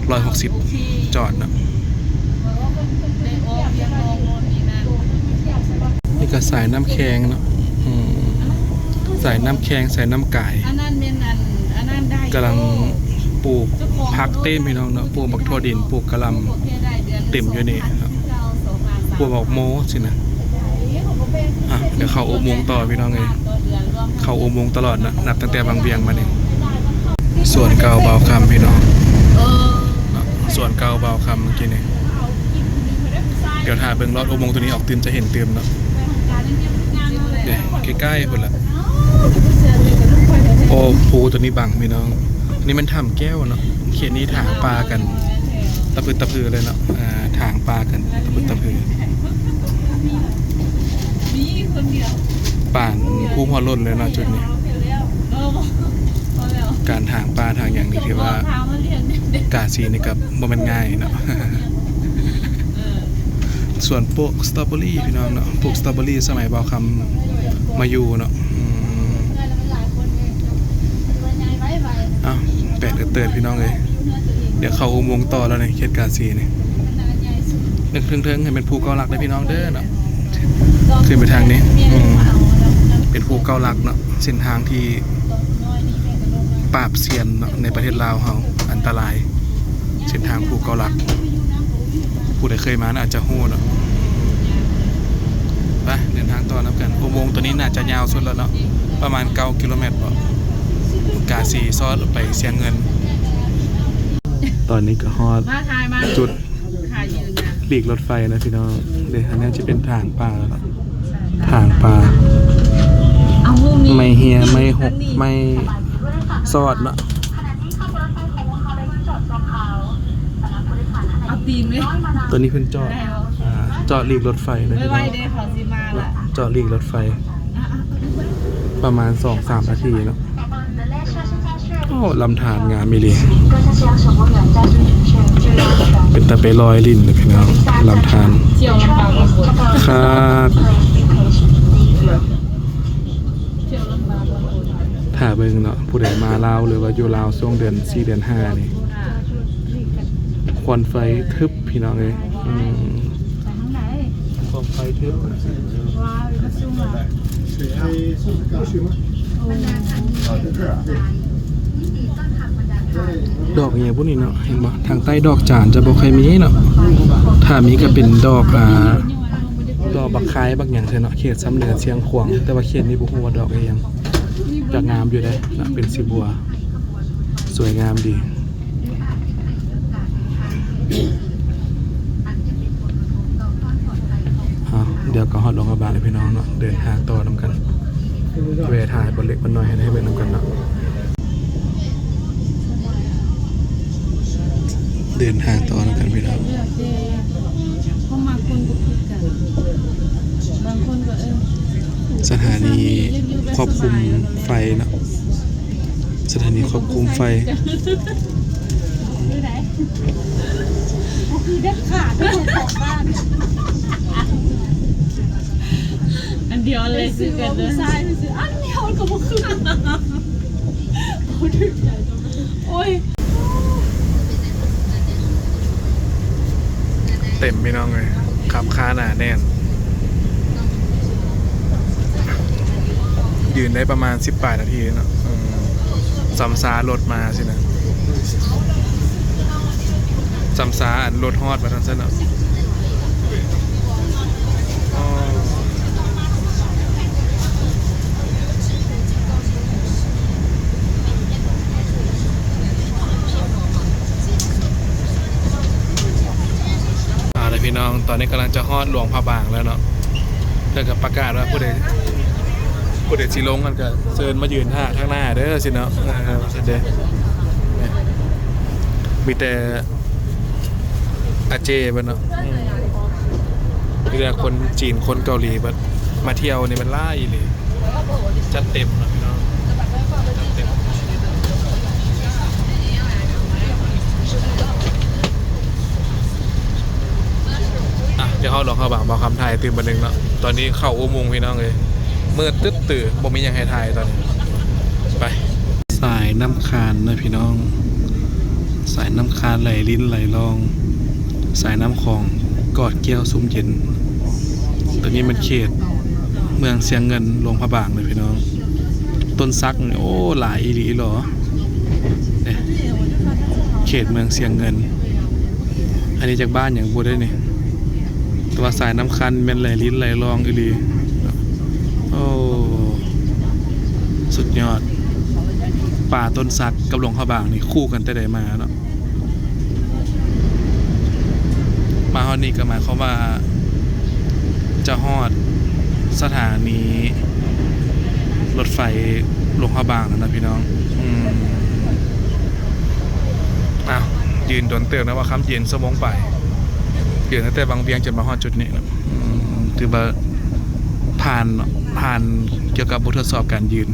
ຮ້ອຍຫົກສິບຈອດເນາະ. ນີ້ກະສາຍນ້ຳແຄງເນາະ ອືມ ສາຍນ້ຳແຄງ ສາຍນ້ຳກາຍ ອັນນັ້ນແມ່ນອັນ ອັນນັ້ນໄດ້ ກຳລັງປູກຜັກເຕັມພີ່ນ້ອງເນາະ ປູກບັກຖົ່ວດິນ ປູກກະຫຼ່ຳເຕັມຢູ່ນີ້ເນາະ ປູກບັກໂມຊີ້ນະ. ອ່ະ ດຽວເຂົ້າອຸໂມງຕໍ່ພີ່ນ້ອງເອີຍ ເຂົ້າອຸໂມງຕະຫຼອດເນາະ ນັບຕັ້ງແຕ່ວັງວຽງມານີ້. ສວນເກົ່າບ່າວຄຳພີ່ນ້ອງ ສວນເກົ່າບ່າວຄຳເມື່ອກີ້ນີ້. ດຽວຖ້າເບິ່ງລອດອຸໂມງໂຕນີ້ອອກຕື່ມ ຈະເຫັນຕື່ມເນາະ ເດ້ ໃກ້ໆພຸ້ນລະ. ໂອ້ ພູໂຕນີ້ບັງພີ່ນ້ອງ ນີ້ແມ່ນຖ້ຳແກ້ວເນາະ. ເຂດນີ້ຖາງປ່າກັນຕະພຶດຕະພືເລີຍເນາະ ອ່າ ຖາງປ່າກັນຕະພຶດຕະພື ປານພູຫົວໂລ້ນເລີຍເນາະຈຸດນີ້. ການຖາງປ່າຖາງຫຍັງນີ້ຖືວ່າກາສີນີ້ກະບໍ່ແມ່ນງ່າຍເນາະ. ສວນປູກສະຕໍເບີຣີພີ່ນ້ອງເນາະ ປູກສະຕໍເບີຣີສະໄໝບ່າວຄຳມາຢູ່ເນາະ. ອືມ ເອົ້າ ແປກເຕີດໆພີ່ນ້ອງເອີຍ ດຽວເຂົ້າອຸໂມງຕໍ່ແລ້ວນີ້ ເຂດກາສີນີ້. ເທິງໆ ໃຫ້ແມ່ນພູເກົ້າຫຼັກເດີພີ່ນ້ອງເດີເນາະ ຂຶ້ນໄປທາງນີ້ ອືມ ເປັນພູເກົ້າຫຼັກເນາະ ເສັ້ນທາງທີ່ປາບຊຽນເນາະ ໃນປະເທດລາວເຮົາ ອັນຕະລາຍ ເສັ້ນທາງພູເກົ້າຫຼັກ ຜູ້ໃດເຄີຍມານະອາດຈະຮູ້ເນາະ. ໄປ ເດີນທາງຕໍ່ນຳກັນ ອຸໂມງໂຕນີ້ໜ້າຈະຍາວສຸດແລ້ວເນາະ ປະມານເກົ້າກິໂລແມັດບໍ ກາສີຊອດໄປຊຽງເງິນ. ຕອນນີ້ກະຮອດຈຸດ ຫຼີກລົດໄຟນະພີ່ນ້ອງເດ້. ອັນນີ້ຈະເປັນຖາງປ່າເນາະ ຖາງປ່າ ໄມ້ເຮຍ ໄມ້ຫົກ ໄມ້ຊອດເນາະ. ເອົາຕີນເວີຍ ໂຕນີ້ເພິ່ນຈອດ ອ່າ ຈອດຫຼີກລົດໄຟນະພີ່ນ້ອງ ເຂົາຊິມາລະ ຈອດຫຼີກລົດໄຟ ປະມານສອງສາມນາທີເນາະ. ໂອ້ ລຳທານງາມອີ່ຫຼີ ເປັນຕາໄປລອຍຫຼິ້ນເລີຍພີ່ນ້ອງ ລຳທານຄັກ. ຖ້າເບິ່ງເນາະ ຜູ້ໃດມາລາວ ຫຼືວ່າຢູ່ລາວຊ່ວງເດືອນສີ່ເດືອນຫ້ານີ້ ຄວັນໄຟທຶບພີ່ນ້ອງເອີຍ. ອືມ ຄວັນໄຟທຶບ ດອກອີ່ຫຍັງບຸນີ້ເນາະ ເຫັນບໍ່ ທາງໃຕ້ດອກຈານຈະບໍ່ຄ່ອຍມີເນາະ ຖ້າມີກະເປັນດອກ ອ່າ ດອກບັກຄາຍບັກຫຍັງເທື່ອເນາະ ເຂດຊຳເໜືອຊຽງຂວາງ ແຕ່ວ່າເຂດນີ້ບໍ່ຮູ້ວ່າດອກອີ່ຫຍັງ. ດອກງາມຢູ່ເດ້ເນາະ ເປັນສີບົວ ສວຍງາມດີ. ເອົາ ດຽວກະຮອດຫຼວງພະບາງແລ້ວພີ່ນ້ອງເນາະ ເດີນທາງຕໍ່ນຳກັນ ແວ່ຖ່າຍບ່ອນເລັກບ່ອນນ້ອຍໃຫ້ໄດ້ເບິ່ງນຳກັນເນາະ. ເດີນທາງຕໍ່ນຳກັນພີ່ນ້ອງ. ເອີ ເພາະມັກຄົນບໍ່ຄືກັນ ບາງຄົນກໍ ເອີ ສະຖານີຄວບຄຸມໄຟເນາະ ສະຖານີຄວບຄຸມໄຟ ຄືໃດ ບໍ່ຄືເດັດຂາດເດີ ຂອງບ້ານ ອັນດຽວເລີຍຄືກັນເດີ ຜູ້ຊາຍຊື່ອັນດຽວກໍບໍ່ຄື ໂອ້ຍ ເຕັມພີ່ນ້ອງເອີຍ ຂັບຄາໜາແໜ້ນ ຢືນໄດ້ປະມານສິບປາຍນາທີເນາະ ອືມ ສ່ຳຊ້າລົດມາຊີ້ນະ ສ່ຳຊ້າອັນລົດຮອດວ່າຊັ້ນຊະເນາະ. ອໍ ເອົາລະພີ່ນ້ອງ ຕອນນີ້ກຳລັງຈະຮອດຫຼວງພະບາງແລ້ວເນາະ ເພິ່ນກໍປະກາດວ່າຜູ້ໃດ ຜູ້ໃດຊິລົງຫັ້ນກໍເຊີນມາຢືນຖ້າທາງໜ້າເດີ ຊີ້ເນາະ ເອີ ຊັ້ນເດ ມີແຕ່ ອາເຈເພິ່ນເນາະ ອືມ ມີແຕ່ຄົນຈີນ ຄົນເກົາຫຼີເບິດ ມາທ່ຽວນີ້ມັນຫຼາຍອີ່ຫຼີ ຈັດເຕັມເນາະພີ່ນ້ອງ ຈັດເຕັມ. ອ່ະ ດຽວເຮົາລອງເຂົ້າບາງ ບໍ່ຄຳຖ່າຍຕື່ມບາດໜຶ່ງເນາະ ຕອນນີ້ເຂົ້າອຸໂມງພີ່ນ້ອງເອີຍ ມືດຕຶດຕື້ ບໍ່ມີຫຍັງໃຫ້ຖ່າຍຕອນນີ້ ໄປ. ສາຍນ້ຳຄານນະພີ່ນ້ອງ ສາຍນ້ຳຄານໄຫຼລິນໄຫຼລອງ ສາຍນ້ຳຂອງກອດແກ້ວຊຸ່ມເຢັນ. ຕົວນີ້ແມ່ນເຂດເມືອງຊຽງເງິນ ຫຼວງພະບາງເດີພີ່ນ້ອງ. ຕົ້ນສັກນີ້ ໂອ້ ຫຼາຍອີ່ຫຼີອີ່ຫຼໍ ເດ້ ເຂດເມືອງຊຽງເງິນ. ອັນນີ້ຈັກບ້ານຫຍັງບໍ່ໄດ້ນີ້ ແຕ່ວ່າສາຍນ້ຳຄານແມ່ນໄຫຼລິນໄຫຼລອງອີ່ຫຼີ. ໂອ້ ສຸດຍອດ ປ່າຕົ້ນສັກກັບຫຼວງພະບາງນີ້ຄູ່ກັນແຕ່ໃດມາເນາະ. ມາຮອດນີ້ກໍໝາຍຄວາມວ່າຈະຮອດສະຖານີລົດໄຟຫຼວງພະບາງແລ້ວນະພີ່ນ້ອງ. ອືມ ອ້າວ ຢືນດົນເຕີບນະ ວ່າຄຳຢືນຊົ່ວໂມງປາຍ ຢືນຕັ້ງແຕ່ວັງວຽງຈົນມາຮອດຈຸດນີ້ນະ. ອືມ ຖືວ່າຜ່ານເນາະ ຜ່ານກ່ຽວກັບບົດທົດສອບການຢືນ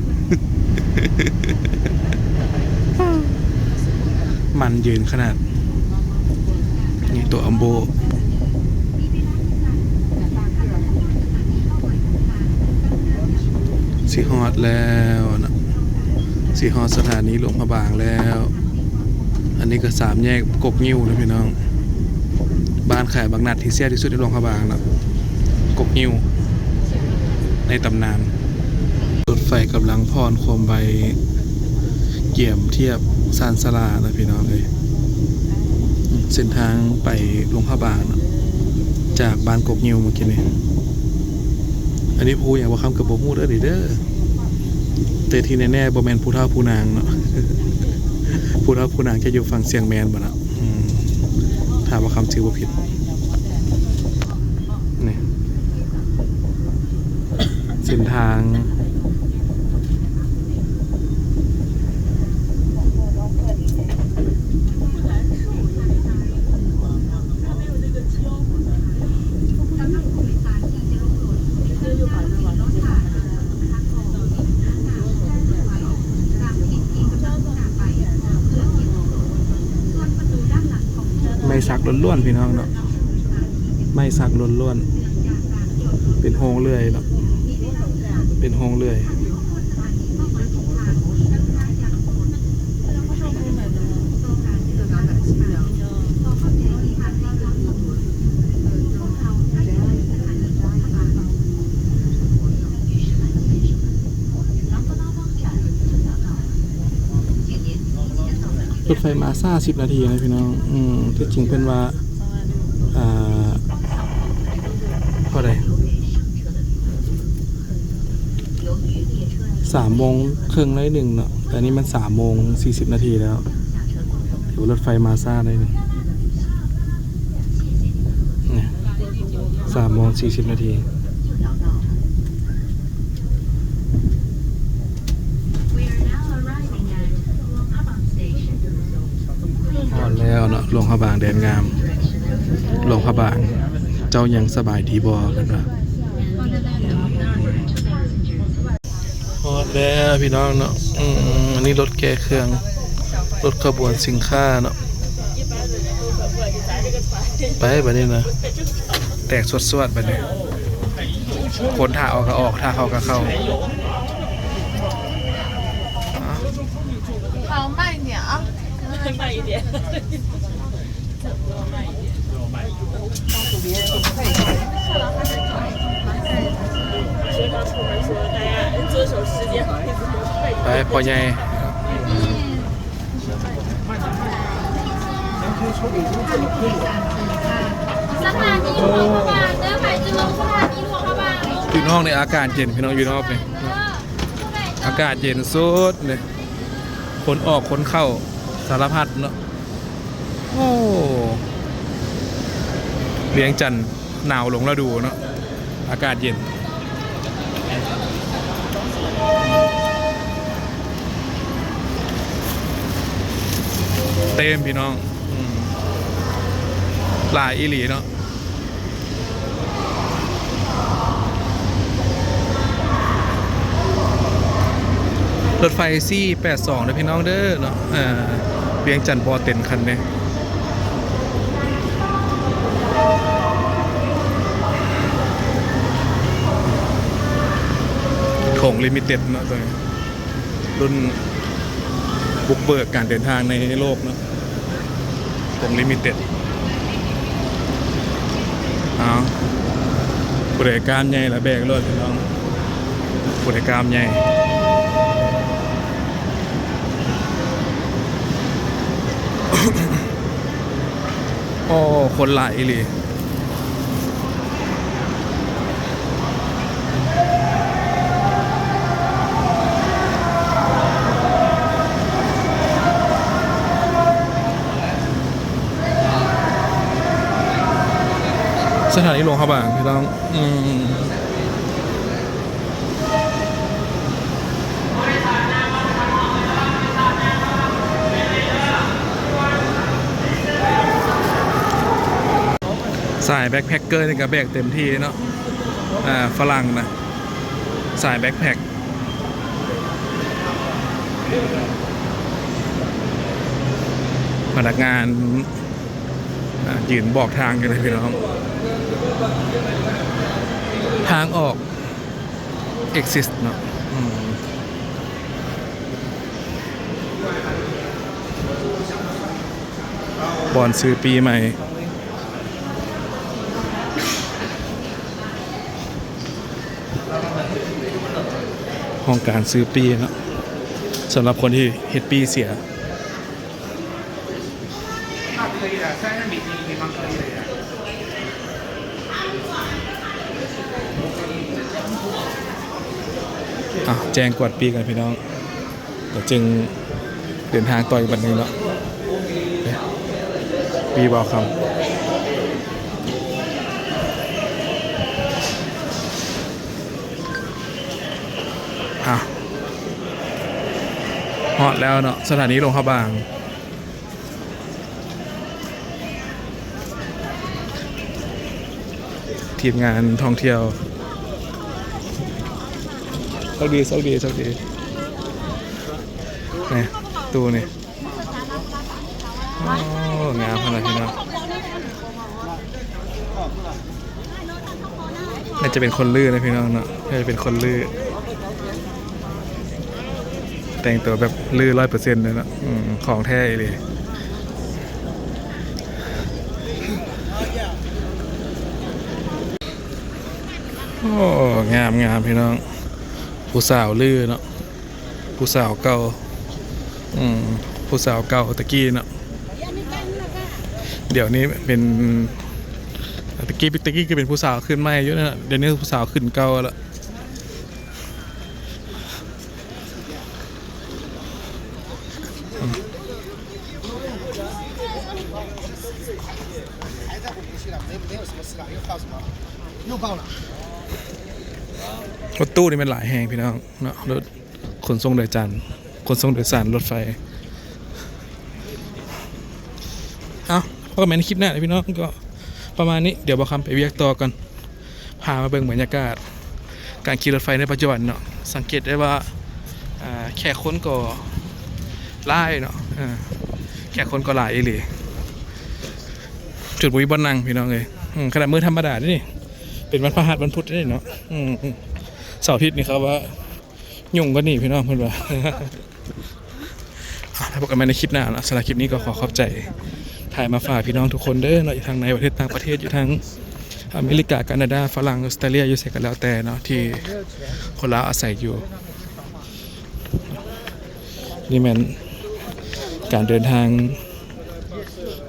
ມັນຢືນຂະໜາດ ນີ້ຕົວອຳໂບ ຊິຮອດແລ້ວນະ ຊິຮອດສະຖານີຫຼວງພະບາງແລ້ວ. ອັນນີ້ກໍສາມແຍກກົກງິ້ວນະພີ່ນ້ອງ ບ້ານຂາຍບັກນັດທີ່ແຊບທີ່ສຸດໃນຫຼວງພະບາງເນາະ ກົກງິ້ວໃນຕຳນານ. ລົດໄຟກຳລັງຜ່ອນຄວາມໄວ ກຽມທຽບຊານຊາລານະພີ່ນ້ອງເອີຍ. ເສັ້ນທາງໄປຫຼວງພະບາງເນາະ ຈາກບ້ານກົກງິ້ວເມື່ອກີ້ນີ້. ອັນນີ້ພູຫຍັງ ບໍ່ຄຳກໍບໍ່ຮູ້ເດີນີ້ເດີ ແຕ່ທີ່ແນ່ໆ ບໍ່ແມ່ນພູເຖົ້າພູນາງເນາະ ພູເຖົ້າພູນາງຈະຢູ່ຝັ່ງຊຽງແມນພຸ້ນນະ. ອືມ ຖ້າວ່າຄຳຈື່ບໍ່ຜິດ ນີ້ ເສັ້ນທາງ ໄມ້ສັກລ້ວນໆ ພີ່ນ້ອງເນາະ ໄມ້ສັກລ້ວນໆ ເປັນໂຮງເລື່ອຍເນາະ ເປັນໂຮງເລື່ອຍ. ລົດໄຟມາຊ້າສິບນາທີນະພີ່ນ້ອງ. ອືມ ທີ່ຈິງເພິ່ນວ່າ ອ່າ ເທົ່າໃດ ສາມໂມງເຄິ່ງໜ້ອຍໜຶ່ງເນາະ ແຕ່ນີ້ມັນສາມໂມງສີ່ສິບນາທີແລ້ວ ຖືວ່າລົດໄຟມາຊ້າໜ້ອຍໜຶ່ງ. ນີ້ ສາມໂມງສີ່ສິບນາທີ. ຮອດແລ້ວເນາະ ຫຼວງພະບາງແດນງາມ ຫຼວງພະບາງ ເຈົ້າຍັງສະບາຍດີບໍ່? ເພິ່ນວ່າ. ຮອດແລ້ວພີ່ນ້ອງເນາະ. ອືມ ອັນນີ້ລົດແກ່ເຄື່ອງ ລົດຂະບວນສິນຄ້າເນາະ. ໄປບາດນີ້ນະ ແຕກສວດໆ ບາດນີ້. ຄົນຖ້າອອກກໍອອກ ຖ້າເຂົ້າກໍເຂົ້າ. 好，慢一点啊。 ໄປພໍ່ໃຫຍ່. ຢູ່ນອກນີ້ອາກາດເຢັນພີ່ນ້ອງ ຢູ່ນອກນີ້ ອາກາດເຢັນສຸດເລີຍ. ຄົນອອກຄົນເຂົ້າສາລະພັດເນາະ. ໂອ້ ວຽງຈັນໜາວຫຼົງລະດູເນາະ ອາກາດເຢັນ ເຕັມພີ່ນ້ອງ. ອືມ ຫຼາຍອີ່ຫຼີເນາະ. ລົດໄຟສີ່ແປດສອງເດີພີ່ນ້ອງເດີເນາະ. ເອີ ວຽງຈັນບໍ່ເຕັນຄັນເດ້. ຂອງລິມິເຕັດເນາະ ໂຕນີ້ ລຸ້ນບຸກເບີກການເດີນທາງໃນໂລກເນາະ. ຂອງລິມິເຕັດ. ເອົາ ຜູ້ໃດກ້າມໃຫຍ່ລະແບກໂລດພີ່ນ້ອງ ຜູ້ໃດກ້າມໃຫຍ່. ໂອ້ ຄົນຫຼາຍອີ່ຫຼີ. ສະຖານີຫຼວງພະບາງພີ່ນ້ອງ. ອືມ ສາຍແບັກແພັກເກີນີ້ກໍແບກເຕັມທີ່ເນາະ. ອ່າ ຝຣັ່ງນະ ສາຍແບັກແພັກ ພະນັກງານ ອ່າ ຢືນບອກທາງຢູ່ເລີຍພີ່ນ້ອງ. ທາງອອກ exit ເນາະ. ອືມ ບ່ອນຊື້ປີ້ໃໝ່ ຫ້ອງການຊື້ປີ້ເນາະ ສຳລັບຄົນທີ່ເຮັດປີ້ເສຍ. ອ່ະ ແຈ້ງກວດປີ້ກັນພີ່ນ້ອງ ແລ້ວຈຶ່ງເດີນທາງຕໍ່ອີກບັດໜຶ່ງເນາະ. ປີ້ບ່າວຄຳ. ອ່ະ ຮອດແລ້ວເນາະ ສະຖານີຫຼວງພະບາງ. ທີມງານທ່ອງທ່ຽວ ໂຊກດີ ໂຊກດີ ໂຊກດີ. ນີ້ ຕູ້ນີ້ ໂອ້ ງາມຂະໜາດນີ້ເນາະ. ໜ້າຈະເປັນຄົນຮື້ນະພີ່ນ້ອງເນາະ ໜ້າຈະເປັນຄົນຮື້. ແຕ່ງຕົວແບບຮື້ຮ້ອຍເປີເຊັນເລີຍເນາະ. ອືມ ຂອງແທ້ອີ່ຫຼີ. ໂອ້ ງາມໆ ພີ່ນ້ອງ ຜູ້ສາວຮື້ເນາະ. ຜູ້ສາວເກົ່າ ອືມ ຜູ້ສາວເກົ່າຕະກີ້ເນາະ. ດຽວນີ້ເປັນ ຕະກີ້ ຕະກີ້ກໍເປັນຜູ້ສາວຂຶ້ນໃໝ່ຢູ່ເນາະ ດຽວນີ້ຜູ້ສາວຂຶ້ນເກົ່າແລ້ວ. ອືມ ລົດຕູ້ນີ້ແມ່ນຫຼາຍແຮງພີ່ນ້ອງເນາະ ລົດ ຂົນສົ່ງໂດຍຈານ ຂົນສົ່ງໂດຍສານລົດໄຟ. ເອົາ ພໍ້ກັນໃໝ່ໃນຄລິບໜ້າເດີພີ່ນ້ອງ. ກໍປະມານນີ້ ດຽວບ່າວຄຳໄປວຽກຕໍ່ກ່ອນ ພາມາເບິ່ງບັນຍາກາດການຂີ່ລົດໄຟໃນປັດຈຸບັນເນາະ. ສັງເກດໄດ້ວ່າ ອ່າ ແຂກຄົນກໍຫຼາຍເນາະ. ເອີ ແຂກຄົນກໍຫຼາຍອີ່ຫຼີ ຈົນບໍ່ມີບ່ອນນັ່ງພີ່ນ້ອງເອີຍ. ອືມ ຂະໜາດມື້ທຳມະດາເດນີ້ ເປັນວັນພະຫັດ ວັນພຸດເດນີ້ເນາະ. ອືມ ເສົາອາທິດນີ້ເຂົາວ່າ ຫຍຸ້ງກວ່ານີ້ພີ່ນ້ອງ ເພິ່ນວ່າ. ອ່ະ ແລ້ວພົບກັນໃໝ່ໃນຄລິບໜ້າເນາະ. ສຳລັບຄລິບນີ້ກໍຂໍຂອບໃຈຖ່າຍມາຝາກພີ່ນ້ອງທຸກຄົນເດີເນາະ ຢູ່ທາງໃນປະເທດ ຕ່າງປະເທດ ຢູ່ທາງອາເມລິກາ ການາດາ ຝຣັ່ງ ອົດສະຕາເລຍ ຢູ່ໃສກໍແລ້ວແຕ່ເນາະ ທີ່ຄົນລາວອາໄສຢູ່. ນີ້ແມ່ນການເດີນທາງ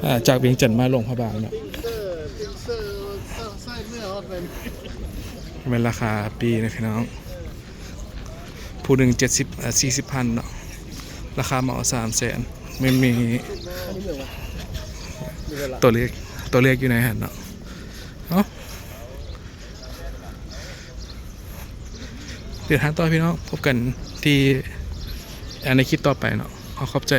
ອ່າ ຈາກວຽງຈັນມາຫຼວງພະບາງເນາະ. ແມ່ນລາຄາປີ້ນະພີ່ນ້ອງ. ຜູ້ໜຶ່ງເຈັດສິບ ເອີ ສີ່ສິບພັນເນາະ ລາຄາເໝົາສາມແສນ. ແມ່ນມີຕົວເລກ ຕົວເລກຢູ່ໃນຫັ້ນເນາະ. ເອົາ ເດີນທາງຕໍ່ພີ່ນ້ອງ ພົບກັນທີ່ ໃນຄລິບຕໍ່ໄປເນາະ. ຂໍຂອບໃຈ.